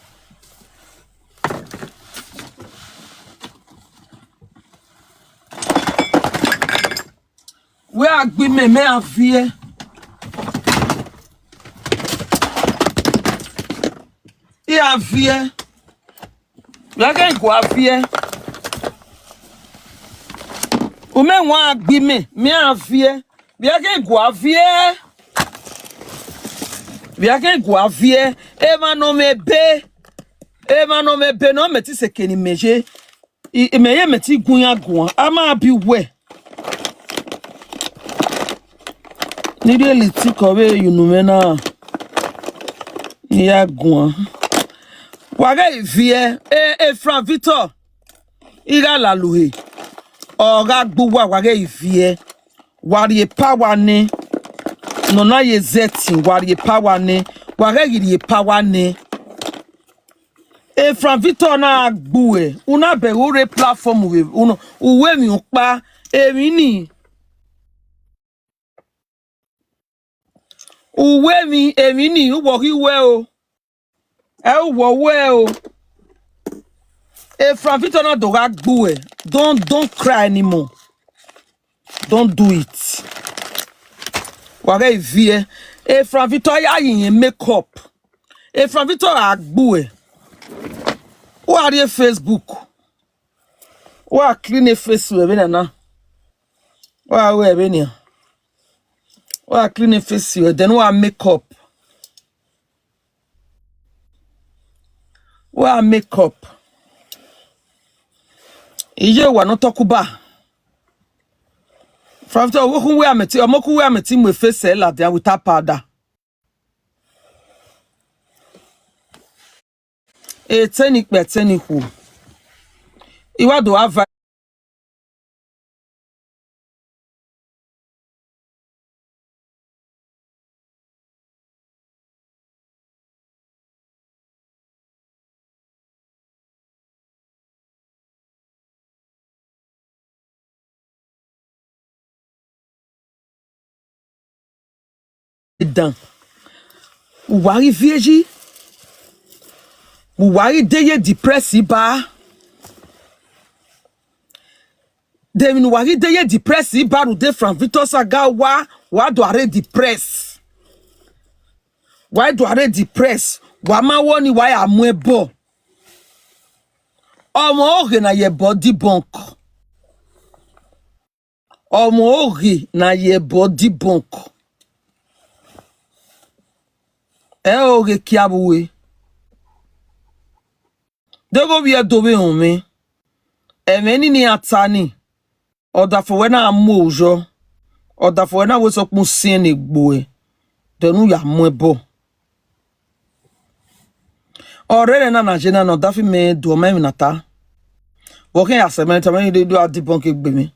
Wẹ a gbe imẹ, mẹ a viẹ. I a viẹ. Vbe a ghe gua viẹ. U mẹ wa gbe imẹ, mẹ a viẹ. Vbe a ghe gua viẹ. Vbe a ghe gua viẹ. Emwa ne ọ mwẹ ebe. Emwa ne ọ mwẹ ebe ne ọ mẹ te sẹ eke ne imẹ ye. I, imẹ ye mẹ te gun iran guan, a ma bi uwẹ. Ne I rhie lipstick vbe ye unu mwẹ na, ne I ya guan. Wa ghẹ viẹ, e, e Frank Victor, I gha lalo he, ọ gha gbe uwa, wa ghẹ viẹ, wa rhie power nẹ, ne ọ na ye zẹtin, wa rhie power nẹ, wa ghẹ ghi rhie power nẹ. E Frank Victor na gbe uẹ, u na bẹghe u rre platform vbe, u nọ, u ru emwi ọkpa, emwi ni, u ru emwi, emwi ni, uwọ ghi wẹ o, ẹ uwọ wẹ o. E Frank Victor na do gha gbe uẹ, don't, don't cry anymore. Don't do it. Wa ghẹ viẹ. E Frank Victor ya yi yẹn make up. E Frank Victor gha gbe uẹ. Wa rrie Facebook. Wa clean e face ruẹ vbe nana. Wa ru ẹre vbe nian. Wa clean e face ruẹ, then wa make up. Wa make up. Iye wa nọ tọkuba. From the wo khu we ameti, ọmọ khu we ameti mu face ladian without powder. Etẹn ni kpẹ, etẹn ni khuo. I wa do ava. Dan. Uwa ghi viẹ yi. Uwa ghi de ye depress ba. De emwi ne uwa ghi de ye depress ba rhunmwuda Frank Victor Saga, wa, wa do a rre depress. Wa do a rre depress. Wa ma wọ ni wa ya mu ẹbọ. Ọmọ oghe na ye ẹbọ debunk. Ọmọ oghe na ye ẹbọ debunk. Ẹ oghe kia vbe uwe. Deghẹ ovbi ẹdo vbe rọnmwẹ, ẹmwẹ ni ne iran ta ni, ọdafẹn wẹ na mu oru yọ, ọdafẹn wẹ na wẹ sọkpọn usiẹn ne egbe uẹ, then u ya mu ẹbọ. Ọrẹrẹ na na ye na ne ọdafẹn mẹ do ọ ma emwi na ta. Vbe ọ khian ya sẹ mẹ, tama ne do a debunk egbe mwẹ.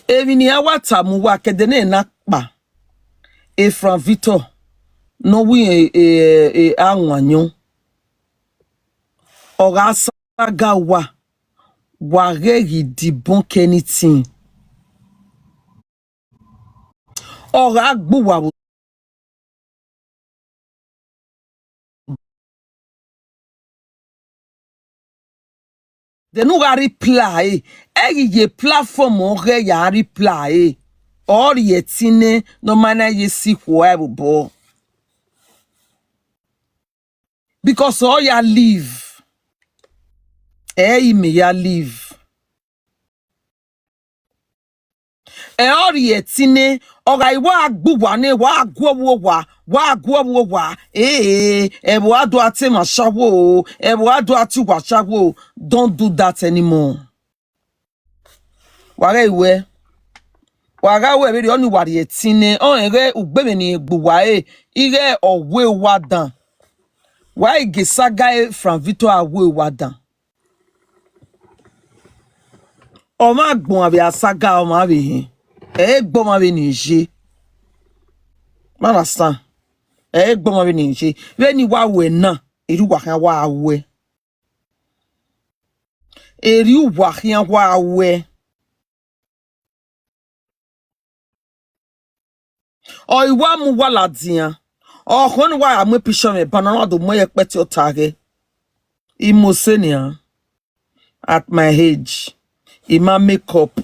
Emwi ne iran wa tama uwa kẹdẹ ne na kpa, e Frank Victor ne ọ wi e, e, e, awanniọn, ọ gha sa ga uwa, wa ghẹ ghi debunk anything. Ọ gha gbe uwa vbe Then u gha reply, ẹ ghi ye platform ọghẹ ya reply, ọ rhie ẹtin nẹ ne ọ ma na ye si khuẹ ẹvbo obọ. Because ọ ya leave, ẹ i mẹ ya leave. Ẹ ọ rhie ẹtin nẹ, ọ gha i wa gbe uwa nẹ, wa gu ọvbuo owa, wa gu ọvbuo owa. Ee, ẹvbo a do a te emwa shawo o, ẹvbo a do a te uwa shawo o. Don't do that anymore. Wa ghẹ wẹ, wa gha wẹ vberriọ ni wa rhie ẹtin nẹ, ọ rẹn ghẹ ugbemwẹ ne irẹn gbe uwa ẹre, ighẹ ọ wẹ uwa dan. Wa i gie saga Frank Victor a wẹ uwa dan. Ọmwa agbọn vbe a saga ọmwa vbe hẹn, ẹ i gbe ọmwa vbene irẹn ye. Ma na san, ẹ i gbe ọmwa vbene irẹn ye. Vbene I wa wẹ na, erriọ uwa khian wa wẹ. Erriọ uwa khian wa wẹ. Ọ i wa mu uwa ladian. Ọ khọn ne uwa ya mu picture mwẹ ba ne ọ na do mu ẹre kpẹti ọta ghẹ. I mose nian. At my age, I ma make up.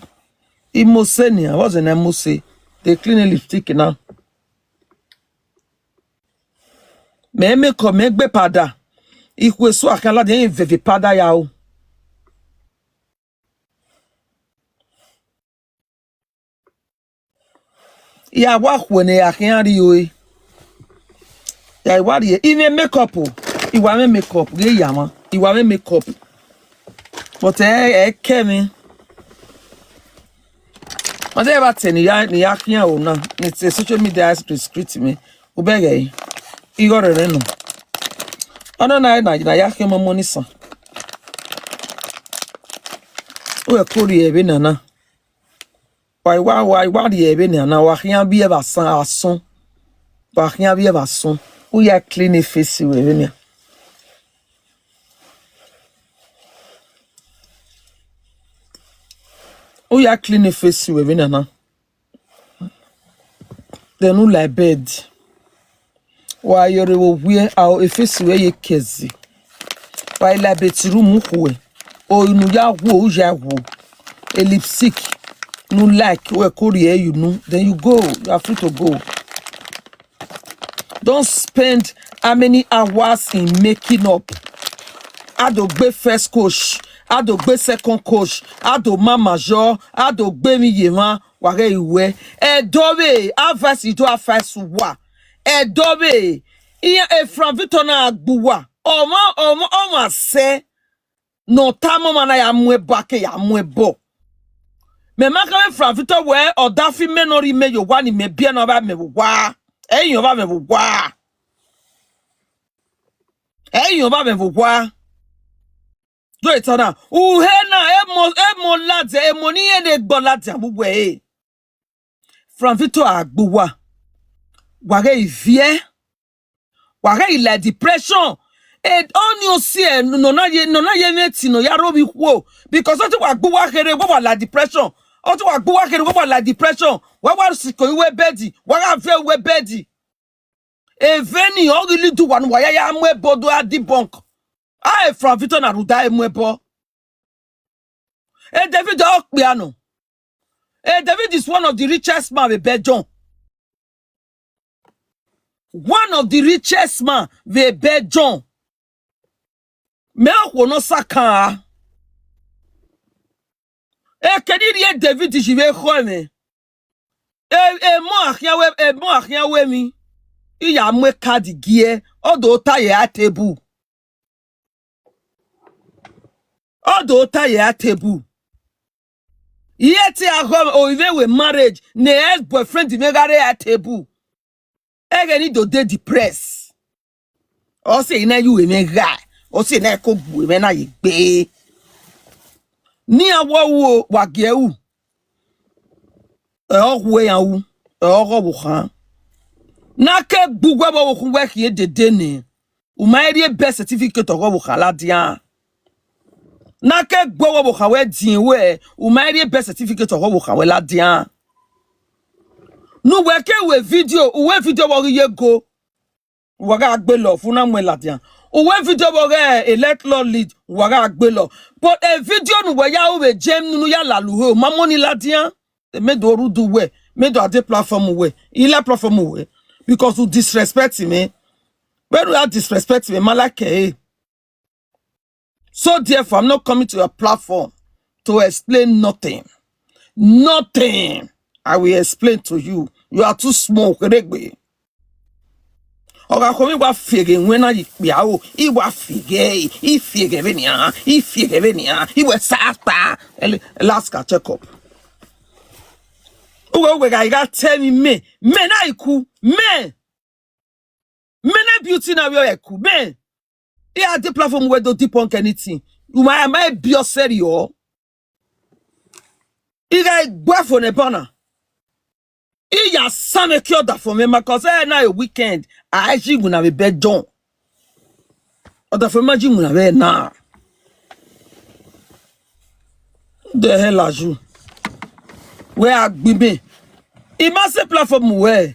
I mose nian. What's the name mose? They clean a lipstick now. Mẹ make up, mẹ gbe powder. I khu esu a khian ladian, I vẹvẹ powder ya o. I ya wa khuẹ ne a khian rri ore. Ya i wa rrie, I mwẹ make up o. I wa mwẹ make up, ghe ya mwa. I wa mwẹ make up. But ẹ, ẹ kẹ mwẹ. Ma zẹ vbe a te ne I ya, ne I ya khian o na, ne te social media restrict mwẹ. U bẹghe ẹre, igho rẹrẹ nọ. Ọnọna na, na ya khian ọmọ ọmọ ni san. U ẹ ko rhie vbe nana. Wa i wa, wa i wa rhie vbe nana, wa khian vbiẹ vbe asọn, asọn. Wa khian vbiẹ vbe asọn. U ya clean face ruẹ vbe nian. U ya clean face ruẹ vbe nana. Then u la bed. Wa yọ rre vbe owiẹ, a o face ruẹ ye kẹzi. Wa i la bedroom khuẹ. O inu ya wo, u ya wo. A lipstick. Nu like, wẹ ko rhie unu. Then you go. You are free to go. Don't spend how many hours in making up. A do gbe first coach, a do gbe second coach, a do ma major, a do gbe emwi ye emwa, wa ghẹ i wẹ. Ẹdẹ ọvbehe, advice I do advice uwa. Ẹdẹ ọvbehe, iran Frank Victor na gbe uwa. Ọmwa, ọmwa, ọmwa sẹ ne ọ tama ọmwa na ya mu ẹbọ, a ke ya mu ẹbọ. Mẹ ma khama Frank Victor wẹ ọ da fi mẹ ne ọ rhie mẹ ye owa ne imẹ biẹ ne ọ vba mẹ vbe owa. Ẹ i yan ọvba mẹ vbe owa. Ẹ i yan ọvba mẹ vbe owa. Do it now. Uhe na, emo, emo ladian, emo ne irẹn ne egbe ladian vbe uwẹ ẹre. Frank Victor a gbe uwa. Wa ghẹ i viẹ. Wa ghẹ i la depression. E, ọni osi ẹ, nọ na ye, nọ na ye mwẹ eti ne ọ ya rre ovbi ikhuo. Because ọ te wa gbe uwa kherhe, wa wa la depression. Ọ te wa gbe uwa kherhe, wa wa la depression. Wa wa sikẹ uwẹ bed, wa gha viẹ uwẹ bed. Eveni ọ ghi lead uwa ne uwa ya ya mu ẹbọ do a debunk. A e Frank Victor na rhunmwuda e mu ẹbọ. E David ọ kpia nọ. E David is one of the richest man vbe Belgium. One of the richest man vbe Belgium. Mẹ okhuo ne ọ sa kan a. Ekene rhie David yi vbe ekhọe mwẹ. E, emọ a khian wẹ, emọ a khian wẹ emwi. I ya mu ekadi gie, ọ do ta ye a table. Ọ do ta ye a table. Iye te a gho o ivbe wẹ marriage, ne ex boyfriend mwẹ gha rre a table. Ẹghẹ ni do de depress. Ọ sẹ ne yu mwẹ gha, ọ sẹ ne ko gbu mwẹ na ye gbe. Ni a wọ ru o, wa gie ru. Ẹ ọ hu iran ru, ẹ ọ ghọ vbe okhan. Na ke gbe uwẹ vbe okhun wẹ khian dede nẹ, u ma rhie birth certificate ọghọ vbe okhan ladian. Na ke gbe uwẹ vbe okhan wẹ diẹn wẹ, u ma rhie birth certificate ọghọ vbe okhan wẹ ladian. Ne uwẹ ke wẹ video, uwẹ video vbe ọ ghi ye go. Uwa gha gbe lọ, fu na mu ladian. Uwẹ video vbe ọ ghe elect law lead, uwa gha gbe lọ. But a video ne uwẹ ya ru vbe gym ne unu ya lalo uhe, u ma mu ni ladian. Mẹ do rhunmwuda uwẹ, mẹ do a de platform uwẹ, I la platform uwẹ, because u disrespect mwẹ. Vbene u ya disrespect mwẹ, ma like ẹre. So therefore, I'm not coming to your platform to explain nothing. Nothing. I will explain to you. You are too small, Ukheregbe. Ọ gha khọe, I wa fieghe wẹ na ye ikpia ro, I wa fieghe, I fieghe vbenian, I fieghe vbenian, I wẹ sa ta. Ele, last ka check up. Uwẹ, uwẹ gha, I gha tẹ emwi mẹ, mẹ na I ku, mẹ. Mẹ na beauty na vbe ọ ku, mẹ. I a de platform wẹ do debunk anything. U ma, ma biẹ ọsẹ rriọ. I gha gbe fo ne bana. I ya san mwẹ ke ọdafẹn mwẹ ma, cause ẹ na e weekend, a i ji iwinna vbe bẹ John. Ọdafẹn ma ji iwinna vbe na. The hell are you? Wẹ a gbe mẹ. I ma sẹ platform wẹ.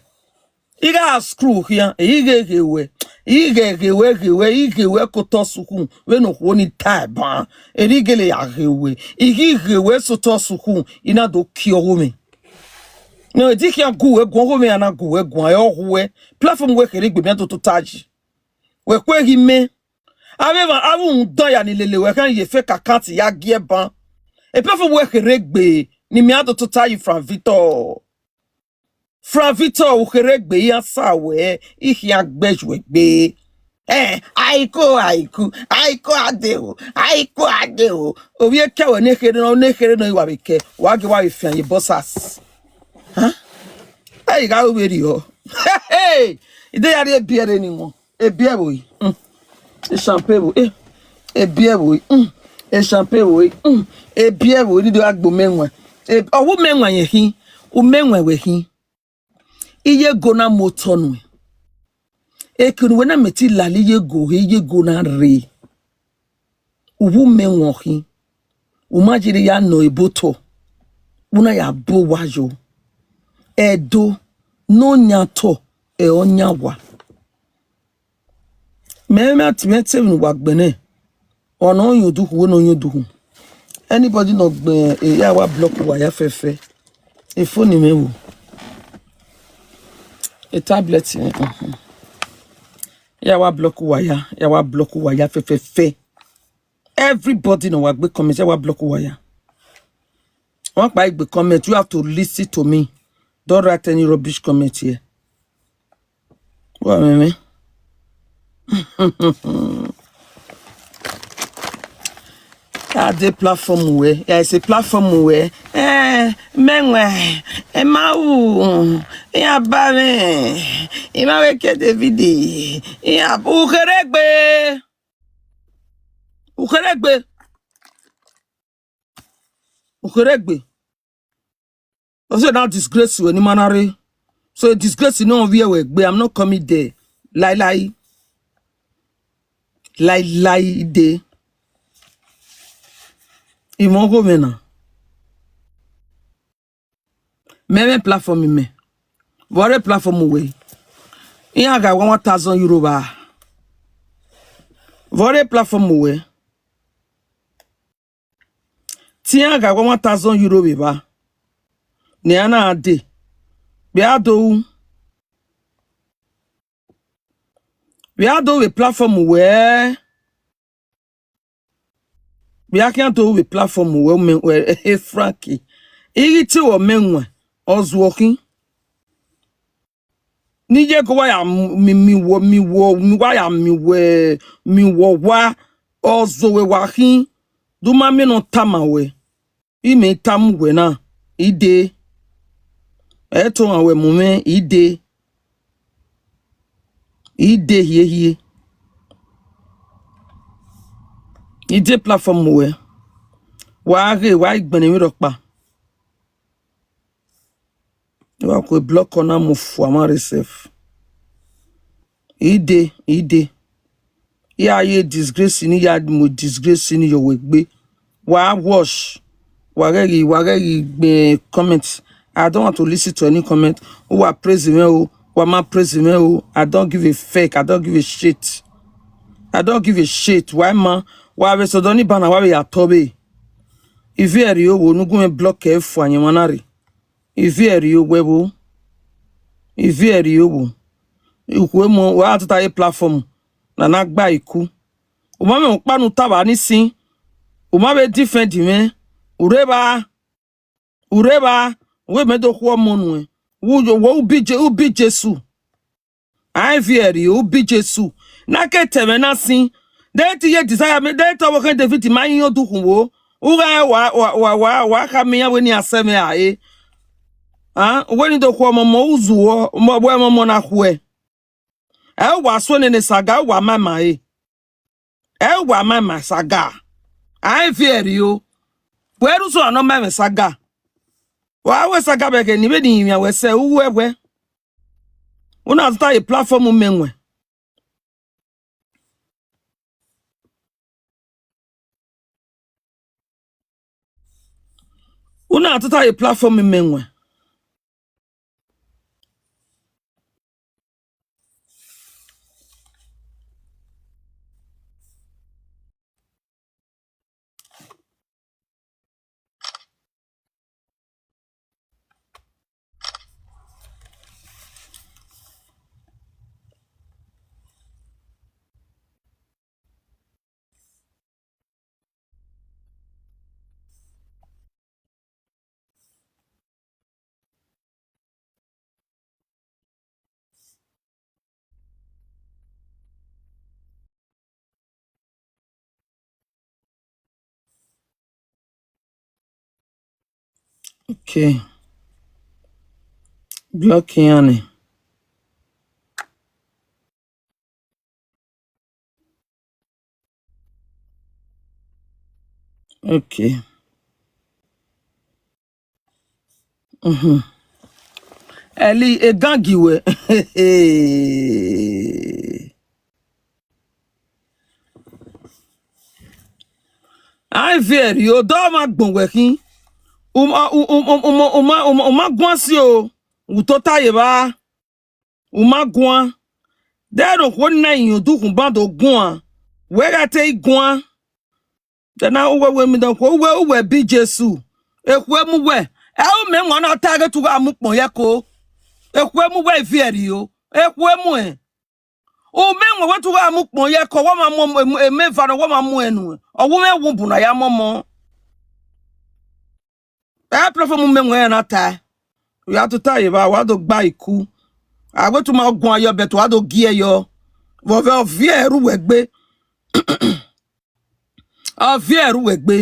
I gha screw khian, I ghe ghe wẹ, I ghe ghe wẹ, ghe wẹ, I ghe wẹ ke otọ sukhu, vbene okhuo ni ta ẹban, eri gele ya ghe wẹ, I ghi ghe wẹ sẹ otọ sukhu, I na do kie ọgho mwẹ. Ne edi khian gu wẹ guan, ọgho mwẹ a na gu wẹ guan, ẹ ọ hu wẹ, platform wẹ kherhe egbe mẹ do tota yi. Wẹ kue ghi mẹ, avbe emwa, avbe uhunmwu dan ya ni lele wẹ khian ye fake account ya gie ban. E platform wẹ kherhe egbe, ne mẹ a do tota yi Frank Victor. Frank Victor, Ukheregbe, iran sa wẹ, I khian gbe yu egbe. Eh, aiko, aiko, aiko ade o, aiko ade o. Ovbi ekẹ wẹ ne kherhe nọ, ne kherhe nọ, I wa vbe kẹ, wa gie wa vbe fian ye boxers. Huh? Ẹ i gha ru vberriọ. Hey, hey! I de ya rhie ebiẹ rre ni wọn. Ebiẹ vbo yi? Mm. E champagne vbo? Eh. Ebiẹ vbo yi? Mm. E champagne vbo yi? Mm. Ebiẹ vbo yi? Ni do gha gbe umẹ wan. E, ọ wu umẹ wan yẹn khin. Umẹ wan wẹ khin. Iye ego na mu otọ nuẹn. Eke ne uwẹ na mẹ te lali iye ego he, iye ego na rre. U wu umẹ wan khin. U ma jere ya nọ ebo otọ. U na ya bu owa yọ. Ẹdo ne ọ yan otọ, ẹ ọ yan owa. Mẹ, mẹ, mẹ te emwi ne uwa gbẹnnẹ. Ọna ọ yan odukhunmwu, wẹ ne ọ yan odukhunmwu. Anybody ne ọ gbẹn, eh, ya wa block uwa ya fẹfẹ. E phone mwẹ wo. E tablet mwẹ. Mhm. Ya wa block uwa ya, ya wa block uwa ya fẹfẹfẹ. Everybody ne wa gbe comment, ya wa block uwa ya. Wan kpa igbe comment, you have to listen to me. Don't write any rubbish comment here. Wa mẹ mẹ. Ya de platform wẹ, ya ese platform wẹ. Eh, mẹ wẹ, ẹ ma wu, ya ba mwẹ, ẹ ma wẹ ke David, ya Ukheregbe. Ukheregbe. Ukheregbe. Ọ sẹ na disgrace wẹ ne ima na rre. So disgrace ne ọ vbiẹ wẹ egbe, I'm not coming there. Laelae. Laelae de. Imọ gho mwẹ na. Mẹ mwẹ platform mẹ. Vbe ọ rre platform wẹ? Iran gha wa one thousand euro vba. Vbe ọ rre platform wẹ? Te iran gha wa one thousand euro vbe evba, ne iran na dee, vbe a do ru, vbe a do vbe platform wẹ, vbe a khian do ru vbe platform wẹ, mẹ, wẹ, Frankie, I ghi te wẹ mẹ wan, ọ zuọ khin. Ne iye ego wa ya mi, mi wọ, mi wọ, mi wa ya mi wẹ, mi wọ wa, ọ zẹ wẹ wa khin, de u ma miẹn ne ọ tama wẹ, imẹ i tama uwẹ na, I dee. Ẹ i to rhan wẹ mu mwẹ, I dee. I dee hiehie. I dee platform wẹ. Wa ghe, wa i gbẹnnẹ emwi rhọkpa. Wa ku block ọna mu fua ma rre sef. I dee, I dee. I a ye disgrace ni, ya mu disgrace ni ye wẹ egbe. Wa watch. Wa ghẹ ghi, wa ghẹ ghi gbe comment. I don't want to listen to any comment. Wa praise mwẹ o, wa ma praise mwẹ o. I don't give a fuck, I don't give a shit. I don't give a shit. Wa ma, wa vbe sẹ ọdọ ni banna, wa vbe ya tọ vbe. Ivie ẹre owo, ne u gu mwẹ block ẹ fua yẹn mwa na rre. Ivie ẹre owo ẹvbo. Ivie ẹre owo. Ikhuemu, wa tota ye platform na na gba iku. U ma mwẹ ukpa ne u ta vba ni sin. U ma vbe defend mwẹ. U rre evba. U rre evba. Wẹ mẹ do khu ọmọ nuẹn. Wẹ u bi Je-, u bi Jesu. A i viẹ ẹre, u bi Jesu. Na ke tẹ mwẹ na sin. De te iye desire mẹ, de te ọvbokhan David ma yin odukhunmwu. U gha wa, wa, wa, wa, wa khama iran wẹ ne iran sẹ mwẹ rae. A, wẹ ne I do khu ọmọ, ọmọ u zuọ, ọmọ, wẹ ọmọ na khuẹ. Ẹ wa suẹn nene saga, ẹ wa ma ima ẹre. Ẹ wa ma ima saga. A i viẹ ẹre o. Wẹ rre usun ne ọ ma mwẹ saga. Wa wẹ saga vbe ẹghẹ ni, vbene I rinmwian wẹ sẹ, u ru ẹwẹ. U na tota ye platform mẹ wẹn. U na tota ye platform mẹ wẹn. Okay. Block iran ni. Okay. Mhm. Ẹli, egan gi wẹ. A i viẹ ẹre o, dọ ma gbọn wẹ khin. U ma, u, u, u, u ma, u ma, u ma, u ma guan si o. U tota ye evba. U ma guan. De ẹre okhuo na yin odukhunmwu ban do guan. Wẹ gha te i guan. Dena uwẹ wẹ mi dọ khuo, uwẹ, uwẹ bi Jesu. Ekhue mu wẹ. Ẹ u mẹ wọn na ta ghe te u gha mu ukpọn ye ẹko. Ekhue mu wẹ i viẹ ẹre o. Ekhue mu ẹn. U mẹ wọn wẹ te u gha mu ukpọn ye ẹko, wẹ ma mu emu, emu eva nọ, wẹ ma mu ẹn nuẹn. Ọ wu mwẹ wu bu na ya mọmọ. Ẹ platform mẹ wẹn na ta. U ya tota ye evba, wa do gba iku. A wẹ te u ma guan yọ, but wa do gie yọ. Vbe ọ viẹ ẹre uwẹ gbe. Ọ viẹ ẹre uwẹ gbe.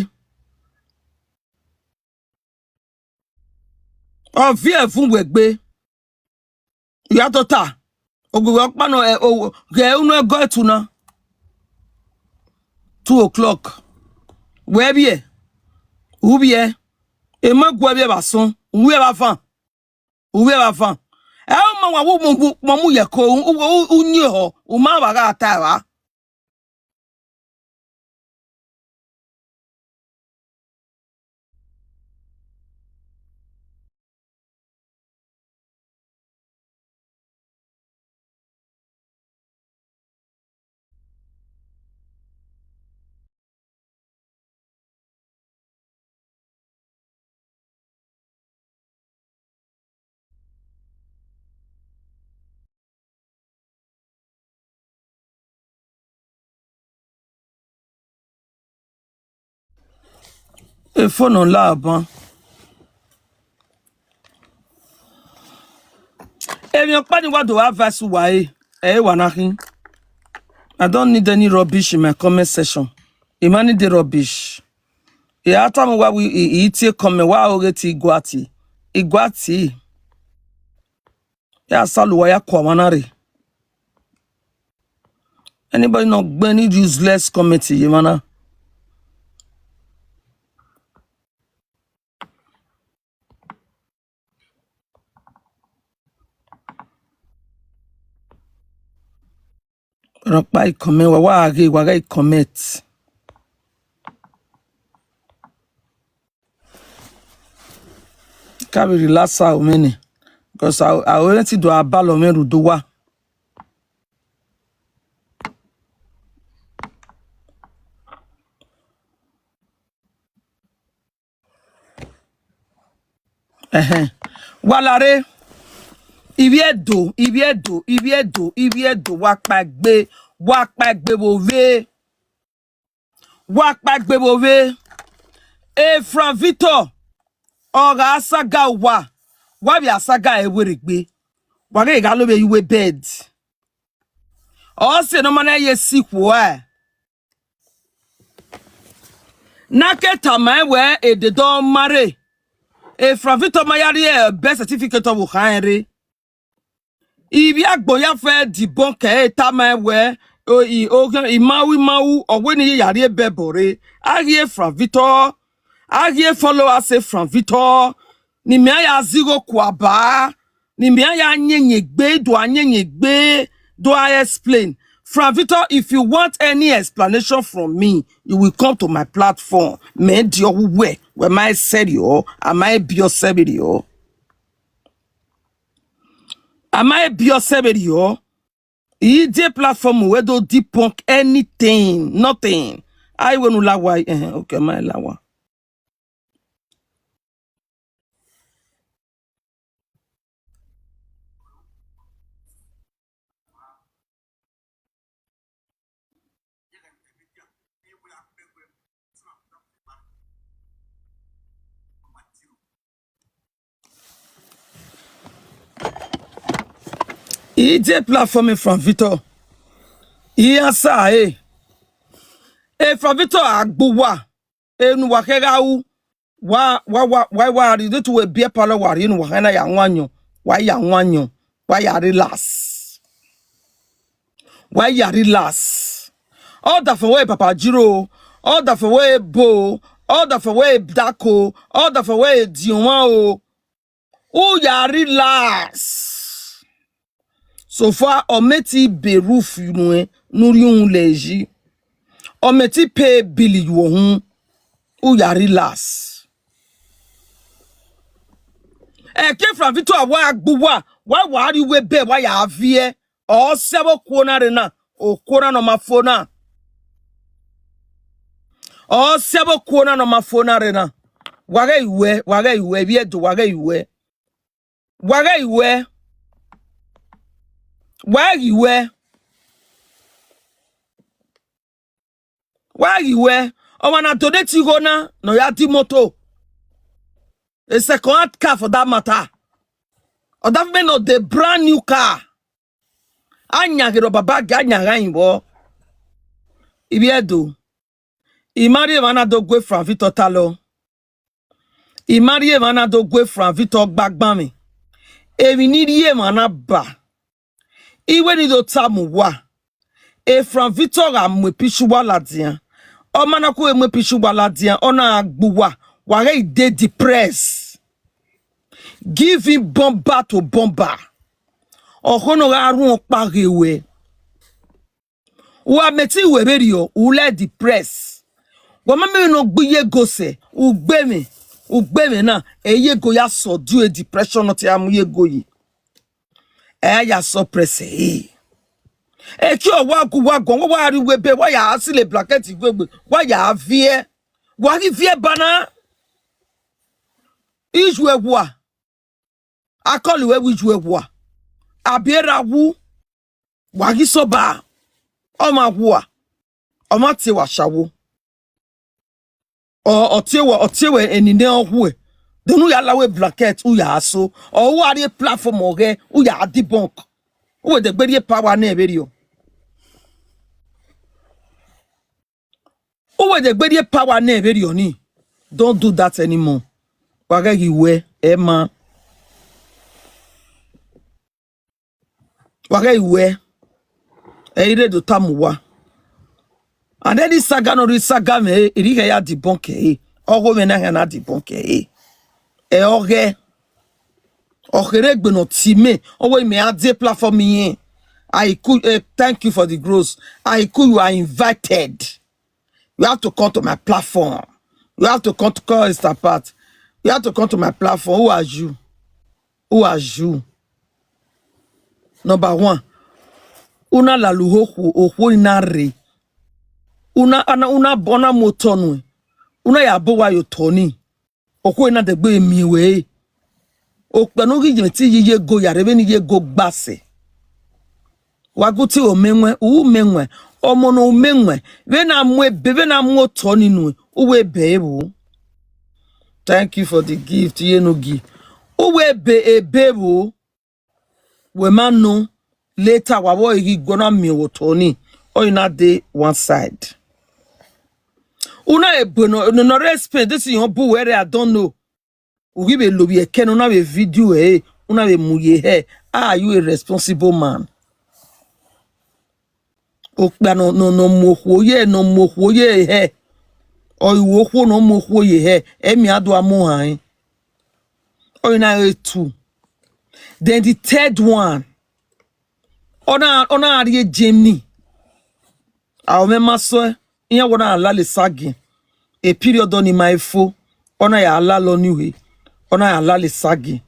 Ọ viẹ ẹvun uwẹ gbe. U ya tota. Ogive ọkpa nọ, ẹ, o, ghẹ unu ẹgọ ẹtu na. Two o'clock. Wẹ vbiẹ. U vbiẹ. Emọ gu ẹvbiẹ vbe asọn. U vbiẹ vbe avan. U vbiẹ vbe avan. Ẹ u ma wa wu mu, mu, mu, mu ye ẹko, u, u, u, u yin ehọ. U ma vba gha ta evba. Efo nọ la ban. Emwi ọkpa ni wa do advice uwa re, ẹ i wa na khin. I don't need any rubbish in my comment section. I ma need the rubbish. I a tama uwa wẹ I, I, I tie comment, wa oghe te I gua tie. I gua tie. Ya salu uwa ya kua mwa na rre. Anybody nọ gbe any useless comment ye mwa na. Rhọkpa i comment, wa wa ghe, wa ghe i comment. Ka vbe relax aro mwẹ nẹ, because aro, aro mwẹ ti do a balọ mwẹ rhunmwuda uwa. Ẹhẹn. Wa lare, ivbi Ẹdo, ivbi Ẹdo, ivbi Ẹdo, ivbi Ẹdo, wa kpaegbe, wa kpaegbe vbe ovbe. Wa kpaegbe vbe ovbe. Efran Victor, ọ gha saga uwa. Wa vbe a saga ẹre werriegbe. Wa ghe gha lo vbe ye uwu bed. Ọ sẹ ne ọ ma na ye si khuẹ. Na ke tama ẹn wẹẹ edede ọ ma rre. Frank Victor ma ya rhie best certificate ọvbokhan rre. Ivbi agbọn ya fẹ dibọn kẹ ẹre tama ẹn wẹẹ, o, i, o, ima ru, ima ru, ọ wẹ ne I ya rhie bẹbọ rre. A ghi Frank Victor, a ghi followers Frank Victor, ne imẹ ya zigho kua ba, ne imẹ ya yẹnyẹn egbe, do a yẹnyẹn egbe, do a explain. Frank Victor, if you want any explanation from me, you will come to my platform. Mẹ di ọghe uwẹ, wẹ ma sẹ rriọ, a ma biẹ ọsẹ vberriọ. A ma biẹ ọsẹ vberriọ. I die platform wẹ do debunk anything, nothing. A i wẹ ne u la owa, eh, okay, ma la owa. I die platform Frank Victor. I answer ẹre. Frank Victor a gbe uwa. Enu wa khẹ gha ru, wa, wa, wa, wa, wa rhie, de tu wẹ biẹ palọ wa rhie enu wa khẹ na ya wan yọn, wa ya wan yọn, wa ya relax. Wa ya relax. Ọdafẹn wẹ Papa Jiro, ọdafẹn wẹ Ebo, ọdafẹn wẹ Dako, ọdafẹn wẹ Ediọnmwa o. U ya relax. So far, ọ mẹ ti be roof nuẹn ne u rhie uhunmwu lẹ yi. Ọ mẹ ti pay bill ye uhunmwu. U ya relax. Ẹke Frank Victor wa gbe uwa, wa, wa rhie uwu ebe, wa ya viẹ. Ọ sẹ vbe okuo na rre na, okuo na ne ọ ma fo na. Ọ sẹ vbe okuo na ne ọ ma fo na rre na. Wa ghẹ ye uwẹ, wa ghẹ ye uwẹ, ivbi Ẹdo, wa ghẹ ye uwẹ. Wa ghẹ ye uwẹ. Wa ghi wẹ. Wa ghi wẹ. Ọmwa na donate igho na, ne ọ ya di moto. A second hand car for that matter. Ọ da vbe nọ the brand new car. A yan ghe rọ baba ghe, a yan gha yin vbọ. Ivbi Ẹdo. I ma rhie emwa na do gu Frank Victor talọ. I ma rhie emwa na do gu Frank Victor gba gbanmwẹ. Emwi ne I rhie emwa na ba. I wẹ ne I do tama uwa. Frank Victor gha mu picture uwa ladian. Ọ ma na ku mu picture uwa ladian, ọ na gbe uwa. Wa ghẹ i de depressed. Give him bomba to bomba. Ọkhọ ne ọ gha rhuọn ọkpa ghe wẹ. Wa mẹ te wẹ vberriọ, u la depress. Wa ma mẹ vbene ọ gbe iyego sẹ, u gbe mwẹ, u gbe mwẹ na, ẹ iyego ya sọ die depression ne ọ te a mu iyego yi. Ẹ ya suppress ẹre. Ẹki ọ wa gu, wa guan, wa rhie uwu ebe, wa ya silo blanket iguegbe, wa ya viẹ. Wa ghi viẹ ba na. Iyu ẹwa. A call wẹ vbe iyu ẹwa. A biẹ ra wu. Wa ghi sẹ ọba. Ọ ma wua. Ọ ma tie wa ashawo. Ọ, ọ tie wẹ, ọ tie wẹ eni ne ọ huẹ. Then u ya la wẹ blanket, u ya so. Ọ, u gha rhie platform ọghẹ, u ya debunk. U wẹ de gbe rhie power nẹ vberriọ. U wẹ de gbe rhie power nẹ vberriọ ni. Don't do that anymore. Wa ghẹ ghi wẹ, ẹ ma. Wa ghẹ i wẹ, ẹ i re do tama uwa. And any saga ne ọ rhie saga mwẹ, erha i khẹ ya debunk ẹre. Ọghe mwẹ na i khẹ na debunk ẹre. Ẹ ọghẹ. Ọ kherhe egbe ne ọ tie mẹ, ọ wẹ mẹ a die platform iyẹn. I could, eh, thank you for the growth. I could, you are invited. You have to come to my platform. You have to come to call Esther Pat. You have to come to my platform. Who are you? Who are you? Number one, u na lalo okhuo, okhuo ni na rre. U na, a na, u na, u na mu otọ nuẹn. U na ya bọ owa ye otọ ni. Okhuo na dẹgbe miẹn wẹ re. Okpia ne u ghi ye mwẹ te I ye iyego ya rre vbene iyego gba sẹ. Wa gu te omẹ wẹn, u mẹ wẹn, ọmọ ne u mẹ wẹn, vbene a mu ebe, vbene a mu otọ ni nuẹn, u wẹ bẹe vbo. Thank you for the gift, Iyenugie. Uwẹ ebe, ebe vbo, wẹ ma nọ, later wa vbe ọre ghi guọna miẹn vbe otọ ni, ọ i na dey one side. Una ebe nọ, nọ, nọ respect, this is your boo where I don't know. U ghi vbe lovbiẹ ẹkẹ ne u na vbe video ẹre, u na vbe mu ye hẹ, are you a responsible man? Okpia nọ, nọ, nọ mu okhuo ye, nọ mu okhuo ye hẹ, ọ i ru okhuo ne ọ mu okhuo ye hẹ, ẹ miẹn a do a mu hanrẹn. Ọ i na re two. Then the third one, ọ na, ọ na rrie Germany. A, ọ mwẹ ma sọe, iran wẹ ọ na lale sagin. E period ọnii ma i fo, ọ na ya lala ọnii ue, ọ na ya lala sagin.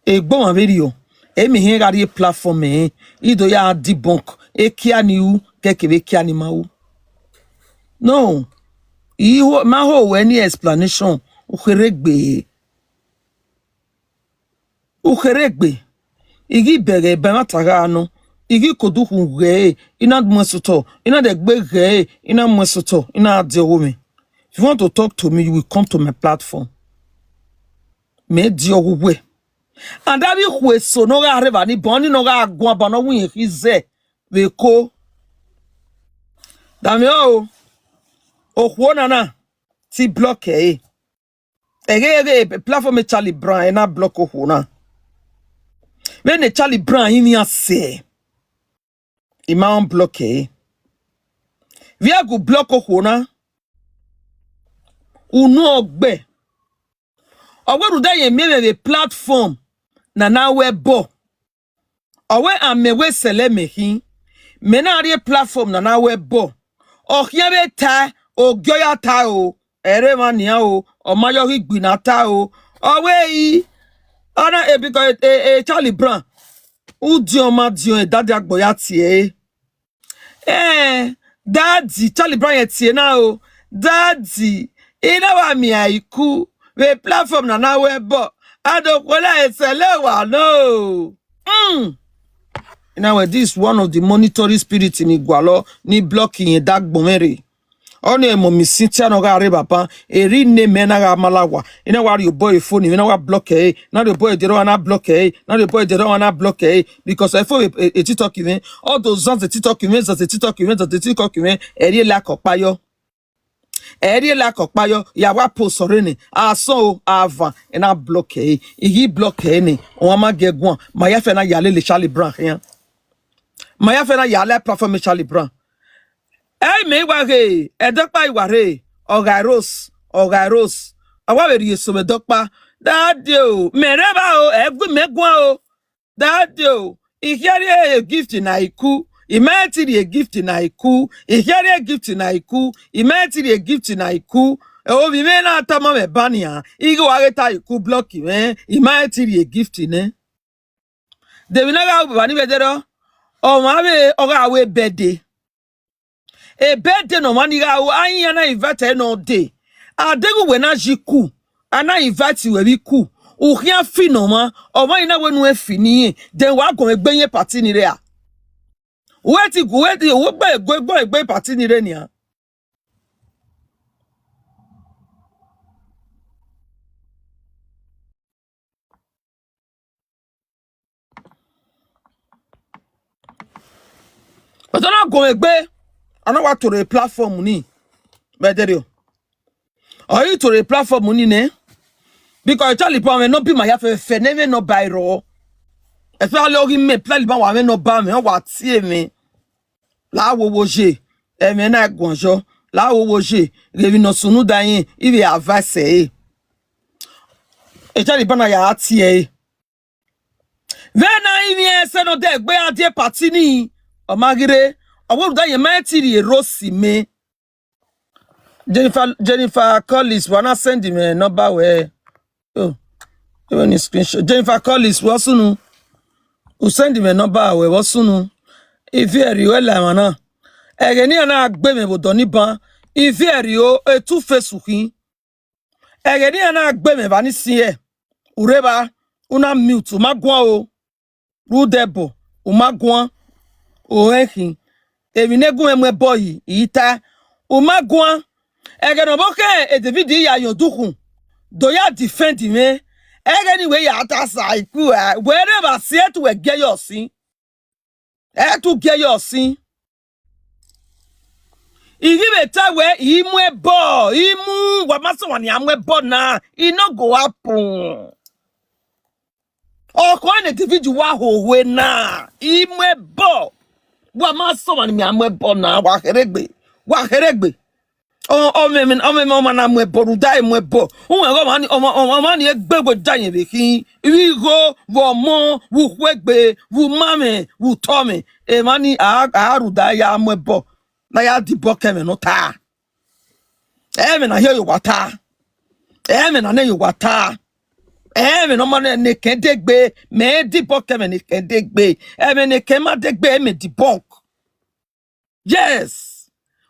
Egbe ọmwa vberriọ, ẹ i miẹn ehẹn gha rrie platform ẹnrẹn, I do ya debunk, ekia ni ru, kẹkẹ vbe ekia ni ma ru. No, I ho, ma ho wẹ any explanation, u kherhe egbe. U kherhe egbe, I ghi bẹghe ba ẹmwata gha nọ, I ghi ke odukhunmwu ghẹ ẹre, I na mu ẹn sẹ otọ, I na dẹ gbe ghẹ ẹre, I na mu ẹn sẹ otọ, I na die ọghe mwẹ. If you want to talk to me, you will come to my platform. Mẹ die ọghe uwẹ. And avbe ikhuo eso ne ọ gha rre evba ni, bọ ni ne ọ gha guan ba ne ọ wẹ irẹn khin zẹ vbe Eko. Danmwẹ o, okhuo na na ti block ẹre. Ẹghẹ, ẹghẹ platform Charlie Brown, ẹ na block okhuo na. Vbene Charlie Brown rinmwian sẹ, I ma unblock ẹre. Vbe a gu block okhuo na, unu ọgbẹ. Ọ wẹ rhunmwuda irẹn miẹn mwẹ vbe platform ne a na ru ẹbọ. Ọ wẹ amẹ wẹ sẹlẹ mẹ khin, mẹ na rrie platform ne a na ru ẹbọ. Ọ khian vbe tae, ogie ọ ya tae o, ẹre emwa nian o, ọ ma yọ ghi gbi ne a tae o. Ọ wẹ i, ọ na, e, because, e, e, Charlie Brown, udiọn ma diọn, e dade agbọn ya tie ẹre. Eh, Daddy, Charlie Brown yẹn tie na o. Daddy, I na wa miẹn Aiku vbe platform na na ru ẹbọ. Adokhuo na ẹsẹ lẹ wa nọ o. Mm. Now, this is one of the monitoring spirit ni gualọ ni block irẹn da agbọn mwẹ rre. Ọnii mummy Cynthia ne ọ gha rre evba ban, eri ne mẹ na gha ma la owa, I na wa rhie obọ ẹre phone, I na wa block ẹre, na rhie obọ ẹre de erha ọmwa na block ẹre, na rhie obọ ẹre de erha ọmwa na block ẹre, because ẹ fo vbe, e, e TikTok mwẹ, ọ do zanzẹ TikTok mwẹ, zanzẹ TikTok mwẹ, zanzẹ TikTok mwẹ, ẹ rhie like ọkpa yọ. Ẹ rhie like ọkpa yọ, ya wa post ọre nẹ, asọn o, avan, ẹ na block ẹre, I ghi block ẹre nẹ, ọmwa ma gie guan, ma ya fẹ na ya lele Charlie Brown khian. Ma ya fẹ na ya la platform Charlie Brown. Ẹ i mẹ i wa ghe, ẹdẹ ọkpa i wa rre, ọ gha Rose, ọ gha Rose. A wa vbe rhie eso vbe ẹdẹ ọkpa. Daddy o, mẹ rre evba o, ẹ gu mẹ guan o. Daddy o, I khian rhie gift ne Aiku, I ma ti rhie gift ne Aiku, I khian rhie gift ne Aiku, I ma ti rhie gift ne Aiku. Ovbi mwẹ na tama mwẹ ba nian, I ghi wa ghe ta Aiku block mwẹ, I ma ti rhie gift nẹ. De emwi na gha ru vbe evba ni vbe ẹdẹrriọ? Ọmwa vbe ọ gha ru ebẹde. Ebẹde ne ọmwa ni gha ru, a i yan na invite ẹre ne ọ dee. A deghẹ uwẹ na ye iku, a na invite ruẹ vbe iku, u khian fi ne ọmwa, ọmwa i na wẹ ne uwẹ fi ne irẹn, then wa guọnmwẹ egbe ye party ni rre a? Uwẹ ti gu, uwẹ ti, uwẹ gbe, gbe, gbe, gbe party ni rre nian. But ọ na gu mwẹ egbe, a na wa toro platform ni, vbe ẹdẹrriọ. Ọ i toro platform ni nẹ, because Charlie Brown mwẹ ne ọ ba ima ya fẹfẹ, ne ẹmwẹ ne ọ ba i rrọọ. Especially ọ ghi mẹ, Charlie Brown wa mwẹ ne ọ ba mwẹ, ọ wa tie mwẹ. La wo wo ye, ẹmwẹ na guan yọ, la wo wo ye, ghe emwi ne ọ sunu da irẹn, I vbe advice ẹre. E Charlie Brown na ya tie ẹre. Vbene a rinmwian ẹsẹ ne ọ dẹ egbe a die party ni, ọ ma ghi rre, ọ wẹ rhunmwuda irẹn ma ti rhie Rose mẹ. Jennifer, Jennifer Collins, wa na send mwẹ number wẹ. Oh, even screenshot. Jennifer Collins, vbọ sunu? U send mwẹ number wẹ, vbọ sunu? Ivie rhie ẹ la emwa na. Ẹghẹ ne iran na gbe mwẹ vbe odọ ni ban, ivie rhie o, e two face u khin. Ẹghẹ ne iran na gbe mwẹ evba ni sin hẹ, u rre evba, u na mute, u ma guan o. Rhunmwuda ẹbọ, u ma guan, u rẹn khin. Emwi ne gu mwẹ mu ẹbọ yi, I i ta, u ma guan. Ẹghẹ ne ọ vbe khẹ, e David ya yọn odukhun, do ya defend mwẹ. Ẹghẹ ne I wẹ ya ta sa iku ẹ, wẹ rre vbe asiẹt wẹ gie yọ sin. Ẹ tu gie yọ sin. I ghi vbe ta wẹ, I mu ẹbọ, I mu, wa ma sẹ ọmwa ne a mu ẹbọ na, I no go happen. Ọkhọ ne David wa hoho na, I mu ẹbọ. Wa ma sẹ ọmwa ne a mu ẹbọ na, wa kherhe egbe, wa kherhe egbe. Ọ, ọ mwẹ, ọ mwẹ, ọmwa na mu ẹbọ, rhunmwuda e mu ẹbọ. Uwẹ ọmwa ni, ọmwa, ọmwa, ọmwa ni egbe wẹ da yẹn vbe khin, vbe igho, vbe ọmọ, vbe ukhuegbe, vbe umamwẹ, vbe utọmwẹ. Emwa ni a, a rhunmwuda ya mu ẹbọ, na ya dibọ ke ẹmwẹ ne ọ ta. Ẹmwẹ na hia ye owa ta. Ẹmwẹ na nẹ ye owa ta. Ẹmwẹ ne ọ ma nẹ ne ekẹn degbe, mẹ dibọ ke ẹmwẹ ne ekẹn degbe. Ẹmwẹ ne ekẹn ma degbe, mẹ dibọ. Yes.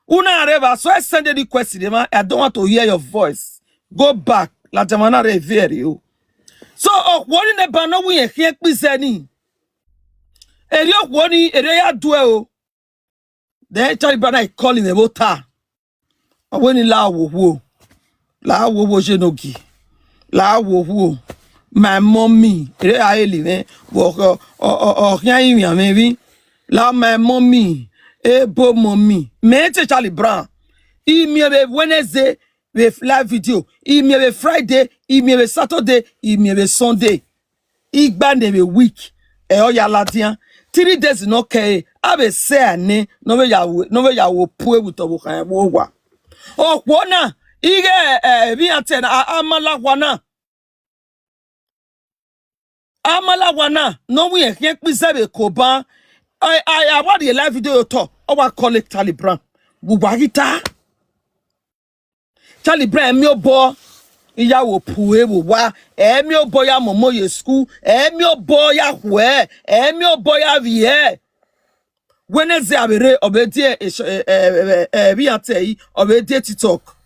Una reva, so I send a request to them. I don't want to hear your voice. Go back. Ladian mwa na rre viẹ rre o. So, okhuo ni neba ne ọ wẹ irẹn khian kpizẹ ni. Erriọ okhuo ni, erriọ ya duẹ o. Then Charlie Brown na call him vbe ota. Ọ wẹ ne I la wo okhuo. La wo okhuo ye ne ogie. La wo okhuo. My mommy. Erriọ a heli mwẹ. Vbe ọ, ọ, ọ, ọ khian rinmwian mwẹ emwi. La my mommy. Ebo mommy. Mẹ te Charlie Brown. I miẹn vbe Wednesday, vbe live video. I miẹn vbe Friday. I miẹn vbe Saturday. I miẹn vbe Sunday. Igba ne vbe week, ẹ ọ ya ladian. Three days ne ọ kẹre, a vbe sẹ a nẹ, ne ọ vbe ya wo, ne ọ vwe ya wo pue with ọvbokhan ẹvbo owa. Okhuo na, ighẹ, eh, emwi iran te na, a, Amalawa na. Amalawa na, ne ọ wẹ irẹn khian kpizẹ vbe Koban. A, a, a wa rhie live video ye otọ, ọ wa call Charlie Brown. Vbe uwa ghi ta. Charlie Brown, ẹ miẹn obọ, I ya wo pue vbe owa, ẹ miẹn obọ ya mọmọ ye school, ẹ miẹn obọ ya khuẹ, ẹ miẹn obọ ya vbiẹ. Wednesday a vbe rre, ọ vbe die, eh, eh, eh, eh, emwi iran te ẹre, ọ vbe die TikTok.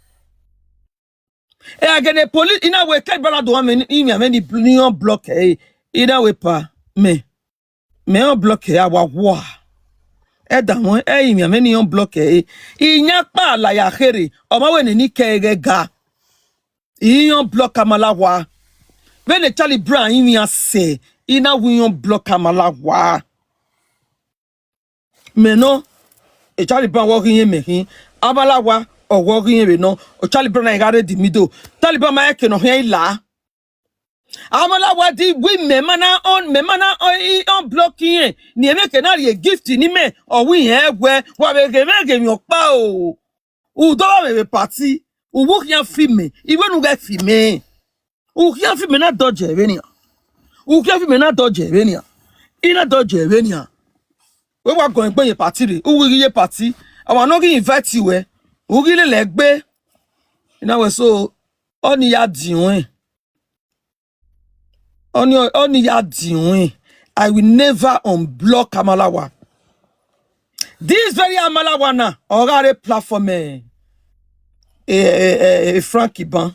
Ẹ gha gele police, I na wẹ Charlie Brown na do ọmwa emwi, emwi ni, ni unblock ẹre, I na wẹ epa, mẹ. Mẹ unblock ẹre, a wa wa. Ẹ da wọn, ẹ i mwẹ, mẹ ne I unblock ẹre. Iyan kpa la ya kherhe, ọ ma wẹ ne I kẹ ẹre ghẹ ga. I unblock Amalawa. Vbene Charlie Brown rinmwian sẹ, I na wẹ I unblock Amalawa. Mẹ nọ, e Charlie Brown wẹ ọ ghi rẹn mẹ khin. Amalawa, ọ wẹ ọ ghi rẹn vbe nọ. Charlie Brown na gha rre the middle. Charlie Brown ma rẹn eke ne ọ khian i la. Amalawa di wẹ mẹ ma na un-, mẹ ma na un-, i unblock irẹn, ne emwi eke na rhie gift ne imẹ, ọ wẹ irẹn wẹ, wa vbe ghe mwẹ ghe emwi ọkpa o. U do vba mwẹ vbe party, u vbe u khian fi mẹ, I wẹ ne u ghẹ fi mẹ. U khian fi mẹ na dọje vbenian. U khian fi mẹ na dọje vbenian. I na dọje vbenian. Wẹ wa gọẹn egbe ye party rre, u ghi ghi ye party. Ọmwa ne ọ ghi invite wẹ, u ghi lele egbe. I na wẹ so, ọni ya diọn ẹn. Ọni, ọni ya diọn ẹn. I will never unblock Amalawa. This very Amalawa na, ọ gha rre platform, eh, eh, eh, eh, Frank Iban.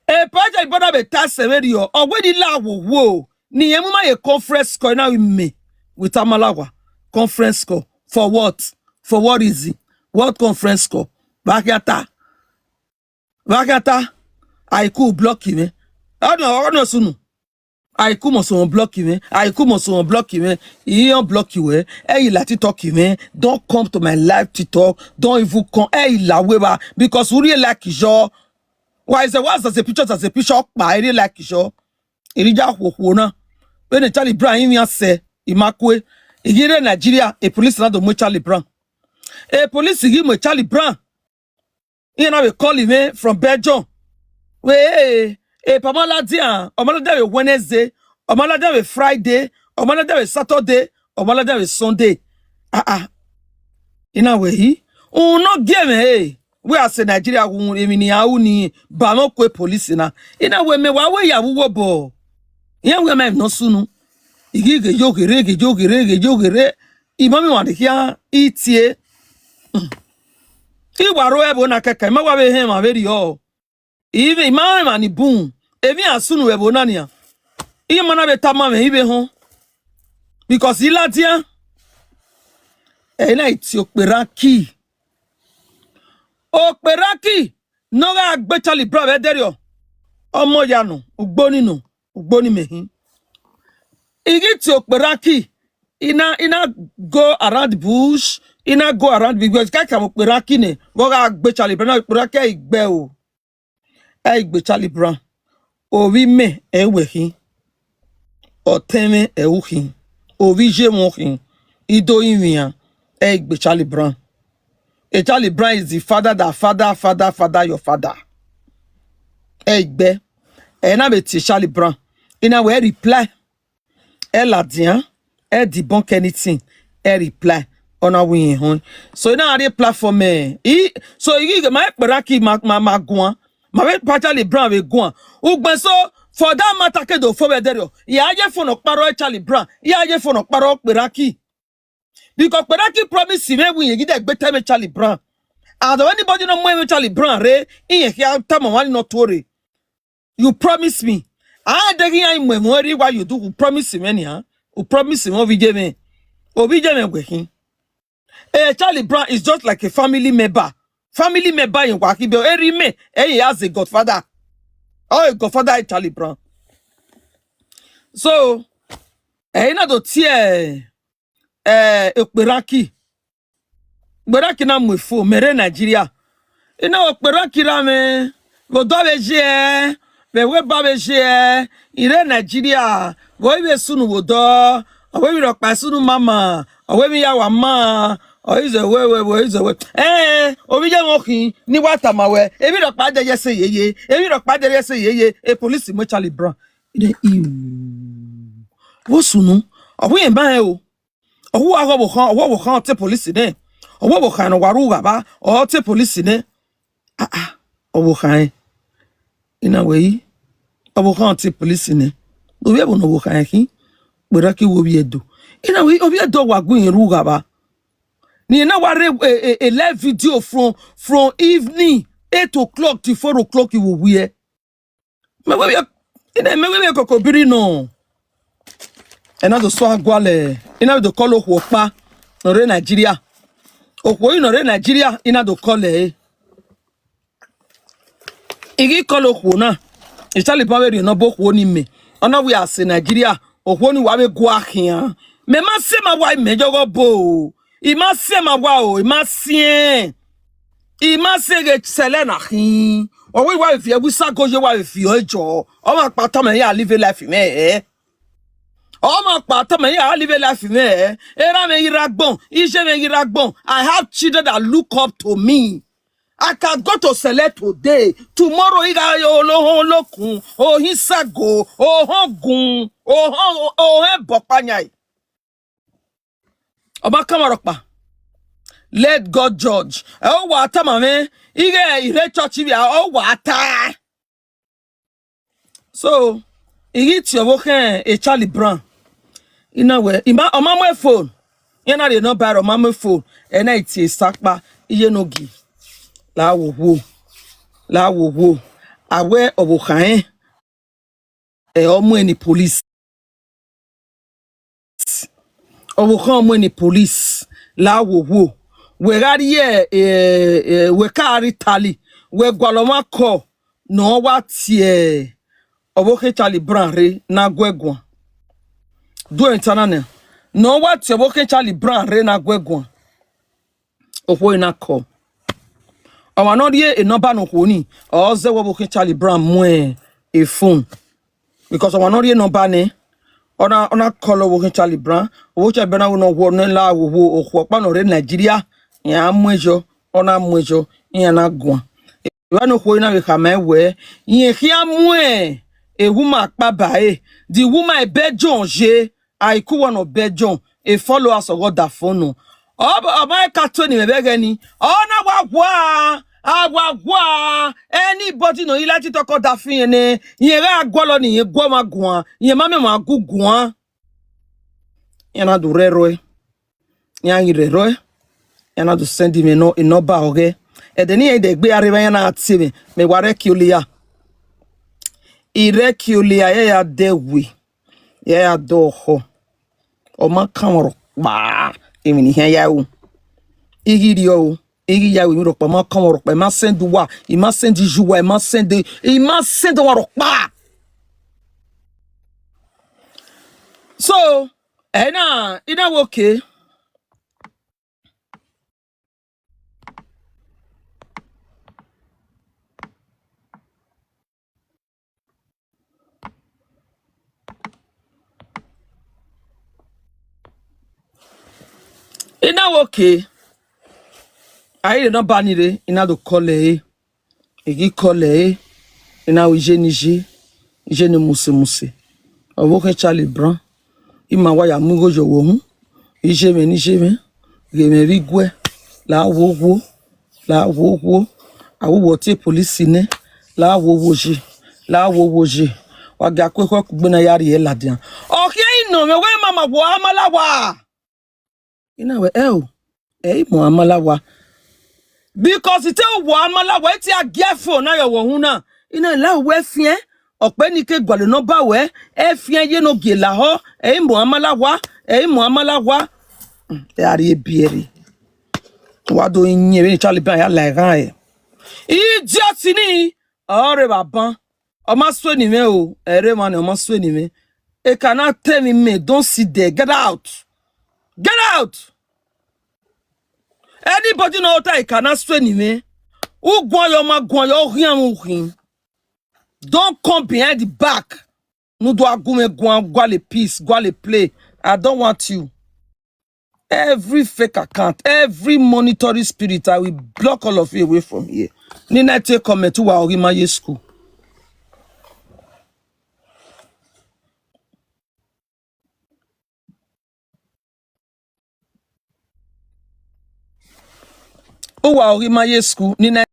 E Pastor Iban na vbe ta sẹ vberriọ, ọ wẹ ne I la wo wo, ne irẹn mu ma ye conference call na with me, with Amalawa. Conference call. For what? For what reason? What conference call? Vbe a khian ta. Vbe a khian ta, Aiku block mwẹ. Ọnọ, ọnọ sunu. Aiku must unblock mwẹ. Aiku must unblock mwẹ. I unblock wẹ. Ẹ i la TikTok mwẹ. Don't come to my live TikTok. Don't even come. Ẹ i la wẹ ba. Because u rhie like yọ. Wa is a, wa zaze picture, zaze picture kpa, ẹ rhie like yọ. Erriọ ya khuo khuo na. Vbene Charlie Brown rinmwian sẹ, I ma kue. I ghi rre Nigeria, e police na do mu Charlie Brown. E police ghi mu Charlie Brown. Iran na vbe call mwẹ from Belgium. Wẹ, eh, eh, epa ma ladian, ọ ma ladian vbe Wednesday, ọ ma ladian vbe Friday, ọ ma ladian vbe Saturday, ọ ma ladian vbe Sunday. Ah, ah. I na wẹ yi. Unu gie mwẹ, eh. Wẹ a sẹ Nigeria wu emwi ne iran ru ni ba mwẹ okue police na. I na wẹ mẹ wa wẹ ya vbe uwu obọ. Iran wẹ ma emwi ne ọ sunu. I ghi ghe yo gherre, ghe yo gherre, ghe yo gherre. I ma miẹn ọmwa ne khian i tie. I wa ro ẹvbo na kẹkan, I ma wa vbe họn emwa vberriọ. I vbe, I ma họn emwa ni bun. Emwi iran sunu vbe ẹvbo na nian. I ma na vbe tama mwẹ, I vbe họn. Because I ladian. Ẹ i na i tie okperaki. Okperaki ne ọ gha gbe Charlie Brown vbe ẹdẹrriọ. ọmọ ya nọ, ugbo ni nọ, ugbo ni mẹ hin. I ghi tie Okperaki, I na, I na go around the bush, I na go around the bush, ka ka Okperaki nẹ, vbe ọ gha gbe Charlie Brown, Okperaki ẹ i gbe o. Ẹ i gbe Charlie Brown. Ovbi mẹ ẹ i wẹ khin. Ọtẹn mwẹ ẹ i u khin. Ovbi iye mwẹ u khin. I do rinmwian. Ẹ i gbe Charlie Brown. E Charlie Brown is the father that father, father, father, your father. Ẹ i gbe. Ẹ na vbe tie Charlie Brown. I na wẹ reply. Ẹ ladian, ẹ debunk anything, ẹ reply. Ọ na wẹ irẹn họn. So I na rhie platform ẹ. I, so I ghi ma Okperaki ma, ma, ma guan. Ma vbe pa Charlie Brown vbe guan. Ugbẹn so, for that matter, ke do fo vbe ẹdẹrriọ. I a ye phone ọkpa rrọọ Charlie Brown. I a ye phone ọkpa rrọọ Okperaki. Because Okperaki promise mwẹ wẹ irẹn ghi dẹ gbe ta ẹmwẹ Charlie Brown. And anybody nọ mu ẹmwẹ Charlie Brown rre, irẹn khian tama ọmwa ni nọ tuorre. You promise me. A deghẹ iran mu ẹmwẹ rre, why you do? U promise mwẹ nian. U promise mwẹ ovbi iye mwẹ. Ovbi iye mwẹ wẹ khin. Eh, Charlie Brown is just like a family member. Family member in Wakibe. Eri mẹ, eh, as a godfather. Or a godfather in Charlie Brown. So, eh, I na do tie, eh, Okperaki. Okperaki na mu efo, mẹ rre Nigeria. I na Okperaki ra mwẹ, vbe odọ vbe ye ẹ, vbe ẹvbo eba vbe ye ẹ, I rre Nigeria, vbe ọ i vbe sunu vbe odọ, ọ wẹ emwi rhọkpa sunu mama, ọ wẹ emwi ya wa ma, ọ i zẹ wẹ, wẹ, wẹ, ọ i zẹ wẹ. Ẹn, ovbi iye mwẹ u khin, ne I wa tama wẹ, emwi rhọkpa dẹ ye ẹse yeye, emwi rhọkpa dẹ ye ẹse yeye, e police mu Charlie Brown. I de, iu. Vbo sunu, ọ wẹ irẹn ba rẹn o. Ọ wu a ghe ọvbokhan, ọ wu ọvbokhan ọ te police nẹ. Ọ wu ọvbokhan ne ọ wa ru gha vba, ọ te police nẹ. Ah, ah, ọvbokhan rẹn. I na wẹ i, ọvbokhan ọ te police nẹ. Ovbi ẹvbo ne ọvbokhan rẹn khin, Okperaki wẹ ovbi Ẹdo. I na wẹ i, ovbi Ẹdo wa gu irẹn ru gha vba. Ne irẹn na wa rre, eh, eh, eh, live video from, from evening eight o'clock till four o'clock vbe owiẹ. Mẹ wẹ vbe, I na, mẹ wẹ vbe koko biri nọ. Ẹ na do sua gualẹ, I na do call okhuo ọkpa ne ọ rre Nigeria. Okhuo ni ne ọ rre Nigeria, I na do call ẹre. I ghi call okhuo na, Charlie Brown vbe rhie nọmba okhuo ni mẹ. Ọ na wẹ a sẹ Nigeria, okhuo ni wa vbe gua khian. Mẹ ma sẹ ma wa imẹ yọghọ bo. I ma siẹn ma wa o, I ma siẹn. I ma siẹn ghe sẹlẹ na khin. Ọ wẹ wa vbe viẹ, wẹ Isago ye wa vbe viẹ ọjọ. Ọ ma kpa tama ya live life mwẹ hẹ. Ọ ma kpa tama ya live life mwẹ hẹ. Erha mwẹ ghi rre agbọn, iye mwẹ ghi rre agbọn. I have children that look up to me. I can go to sẹlẹ today. Tomorrow, I gha yo olohon olokun, ohin Isago, ohọn gun, ohọn, ohọn ẹbọ kpanyai. Ọ ma kan mwa rhọkpa. Let God judge. Ẹ, ọ wa tama mwẹ, ighẹ I rre church ivbia, ọ wa ta. So, I ghi tie ọvbokhan e Charlie Brown. I na wẹ, I ma, ọ ma mu phone. Iran na rhie nọmba ẹre, ọ ma mu phone. Ẹ na i tie sakpa, iye ne ogie. La wo wo. La wo wo. A wẹ ọvbokhan rẹn. Ẹ, ọ muẹn ni police. Ọvbokhan ọ muẹn ni police, la wo wo. Wẹ gha rhie, eh, eh, wẹ ka rhie Italy, wẹ gualọ ọmwa kọ ne ọ wa tie ọvbokhan Charlie Brown rre na gu ẹ guan. Do ẹ ta na nẹ, ne ọ wa tie ọvbokhan Charlie Brown rre na gu ẹ guan. Okhuo na call. Ọmwa ne ọ rhie e number ne okhuo ni, ọ zẹ wẹ ọvbokhan Charlie Brown mu e phone. Because ọmwa ne ọ rhie number nẹ, ọ na, ọ na call ọvbokhan Charlie Brown. Ọvbokhan Charlie Brown na wẹ ne ọ wọ ne la wo wo okhuo ọkpa ne ọ rre Nigeria, iran mu ẹyọ, ọ na mu ẹyọ, iran na guan. Evba ne okhuo na vbe khama ẹn wẹẹ, irẹn khian mu e woman kpa ba ẹre, the woman e Belgium ye, a i ku wẹ ne Belgium, e followers ọghe ọdafẹn nọ. Ọ, ọ ma ka to ni mwẹ vbe ẹghẹ ni, ọ na wa wa, a wa wa, anybody ne ọ i like talk ọdafẹn irẹn nẹ, irẹn gha guọlọ ne irẹn gu ọmwa guan, irẹn ma miẹn ọmwa gu guan. Iran na do rre ẹrọe. Iran ghi rre ẹrọe, iran na do send mwẹ nọ, e number ọghẹ. Ẹdẹ ne iran dẹ gbe a rre evba, iran na tie mwẹ, mẹ wa rre ẹki ole ya. I rre ẹki ole ya, ya ya dẹ we, ya ya dẹ ọkhọ. Ọ ma kan mwẹ rhọkpa, emwi ne I khian ya ru. I ghi rriọ o. I ghi ya ru emwi rhọkpa, ma kọmwẹ rhọkpa, I ma send uwa, I ma send iyuwa, I ma send, I ma send ọmwa rhọkpa. So, ẹ na, I na wẹ okay. I na wẹ okay. A i re nọmba ni rre, I na do call ẹre. I ghi call ẹre, I na ru iye ne iye, iye ne muse muse. Ọvbokhan Charlie Brown, ima wa ya mu igho ye ọvbokhan, iye mwẹ ne iye mwẹ, ghe mwẹ vbe iguẹ, la wo wo, la wo wo, a wo wo tie police nẹ, la wo wo ye, la wo wo ye, wa gia ku ekhọe kugbe na ya rrie ladian. Ọ khian I nọ mwẹ wẹ ma ma wo Amalawa. I na wẹ, ẹo, ẹ i mu Amalawa. Because I te wo Amalawa, I te a gie phone na ye ọvbokhan na. I na la wẹ fian, ọkpẹ ni ke gualọ nọmba wẹ, ẹ fian ye ne ogie lahọ, ẹ i mu Amalawa, ẹ i mu Amalawa. Mm, ẹ a rrie biẹ rre. Wa do yin vbene Charlie Brown ya la eghan ẹre. Idiot ni, ọ rre vbe aban. Ọ ma sue ne mwẹ o, ẹre emwa ni, ọ ma sue ne mwẹ. Eka na te emwi mẹ, don't sit there. Get out. Get out. Anybody ne ọ ta eka na sue ne mwẹ, u guan yọ, ma guan yọ, u khian mwẹ, u khin. Don't come behind the back. Ne u do a gu mwẹ guan, gualọ peace, gualọ play. I don't want you. Every fake account, every monitoring spirit, I will block all of you away from here. Ne I na te comment, uwa ọghe ma ye school. Uwa ọghe ma ye school, ne I na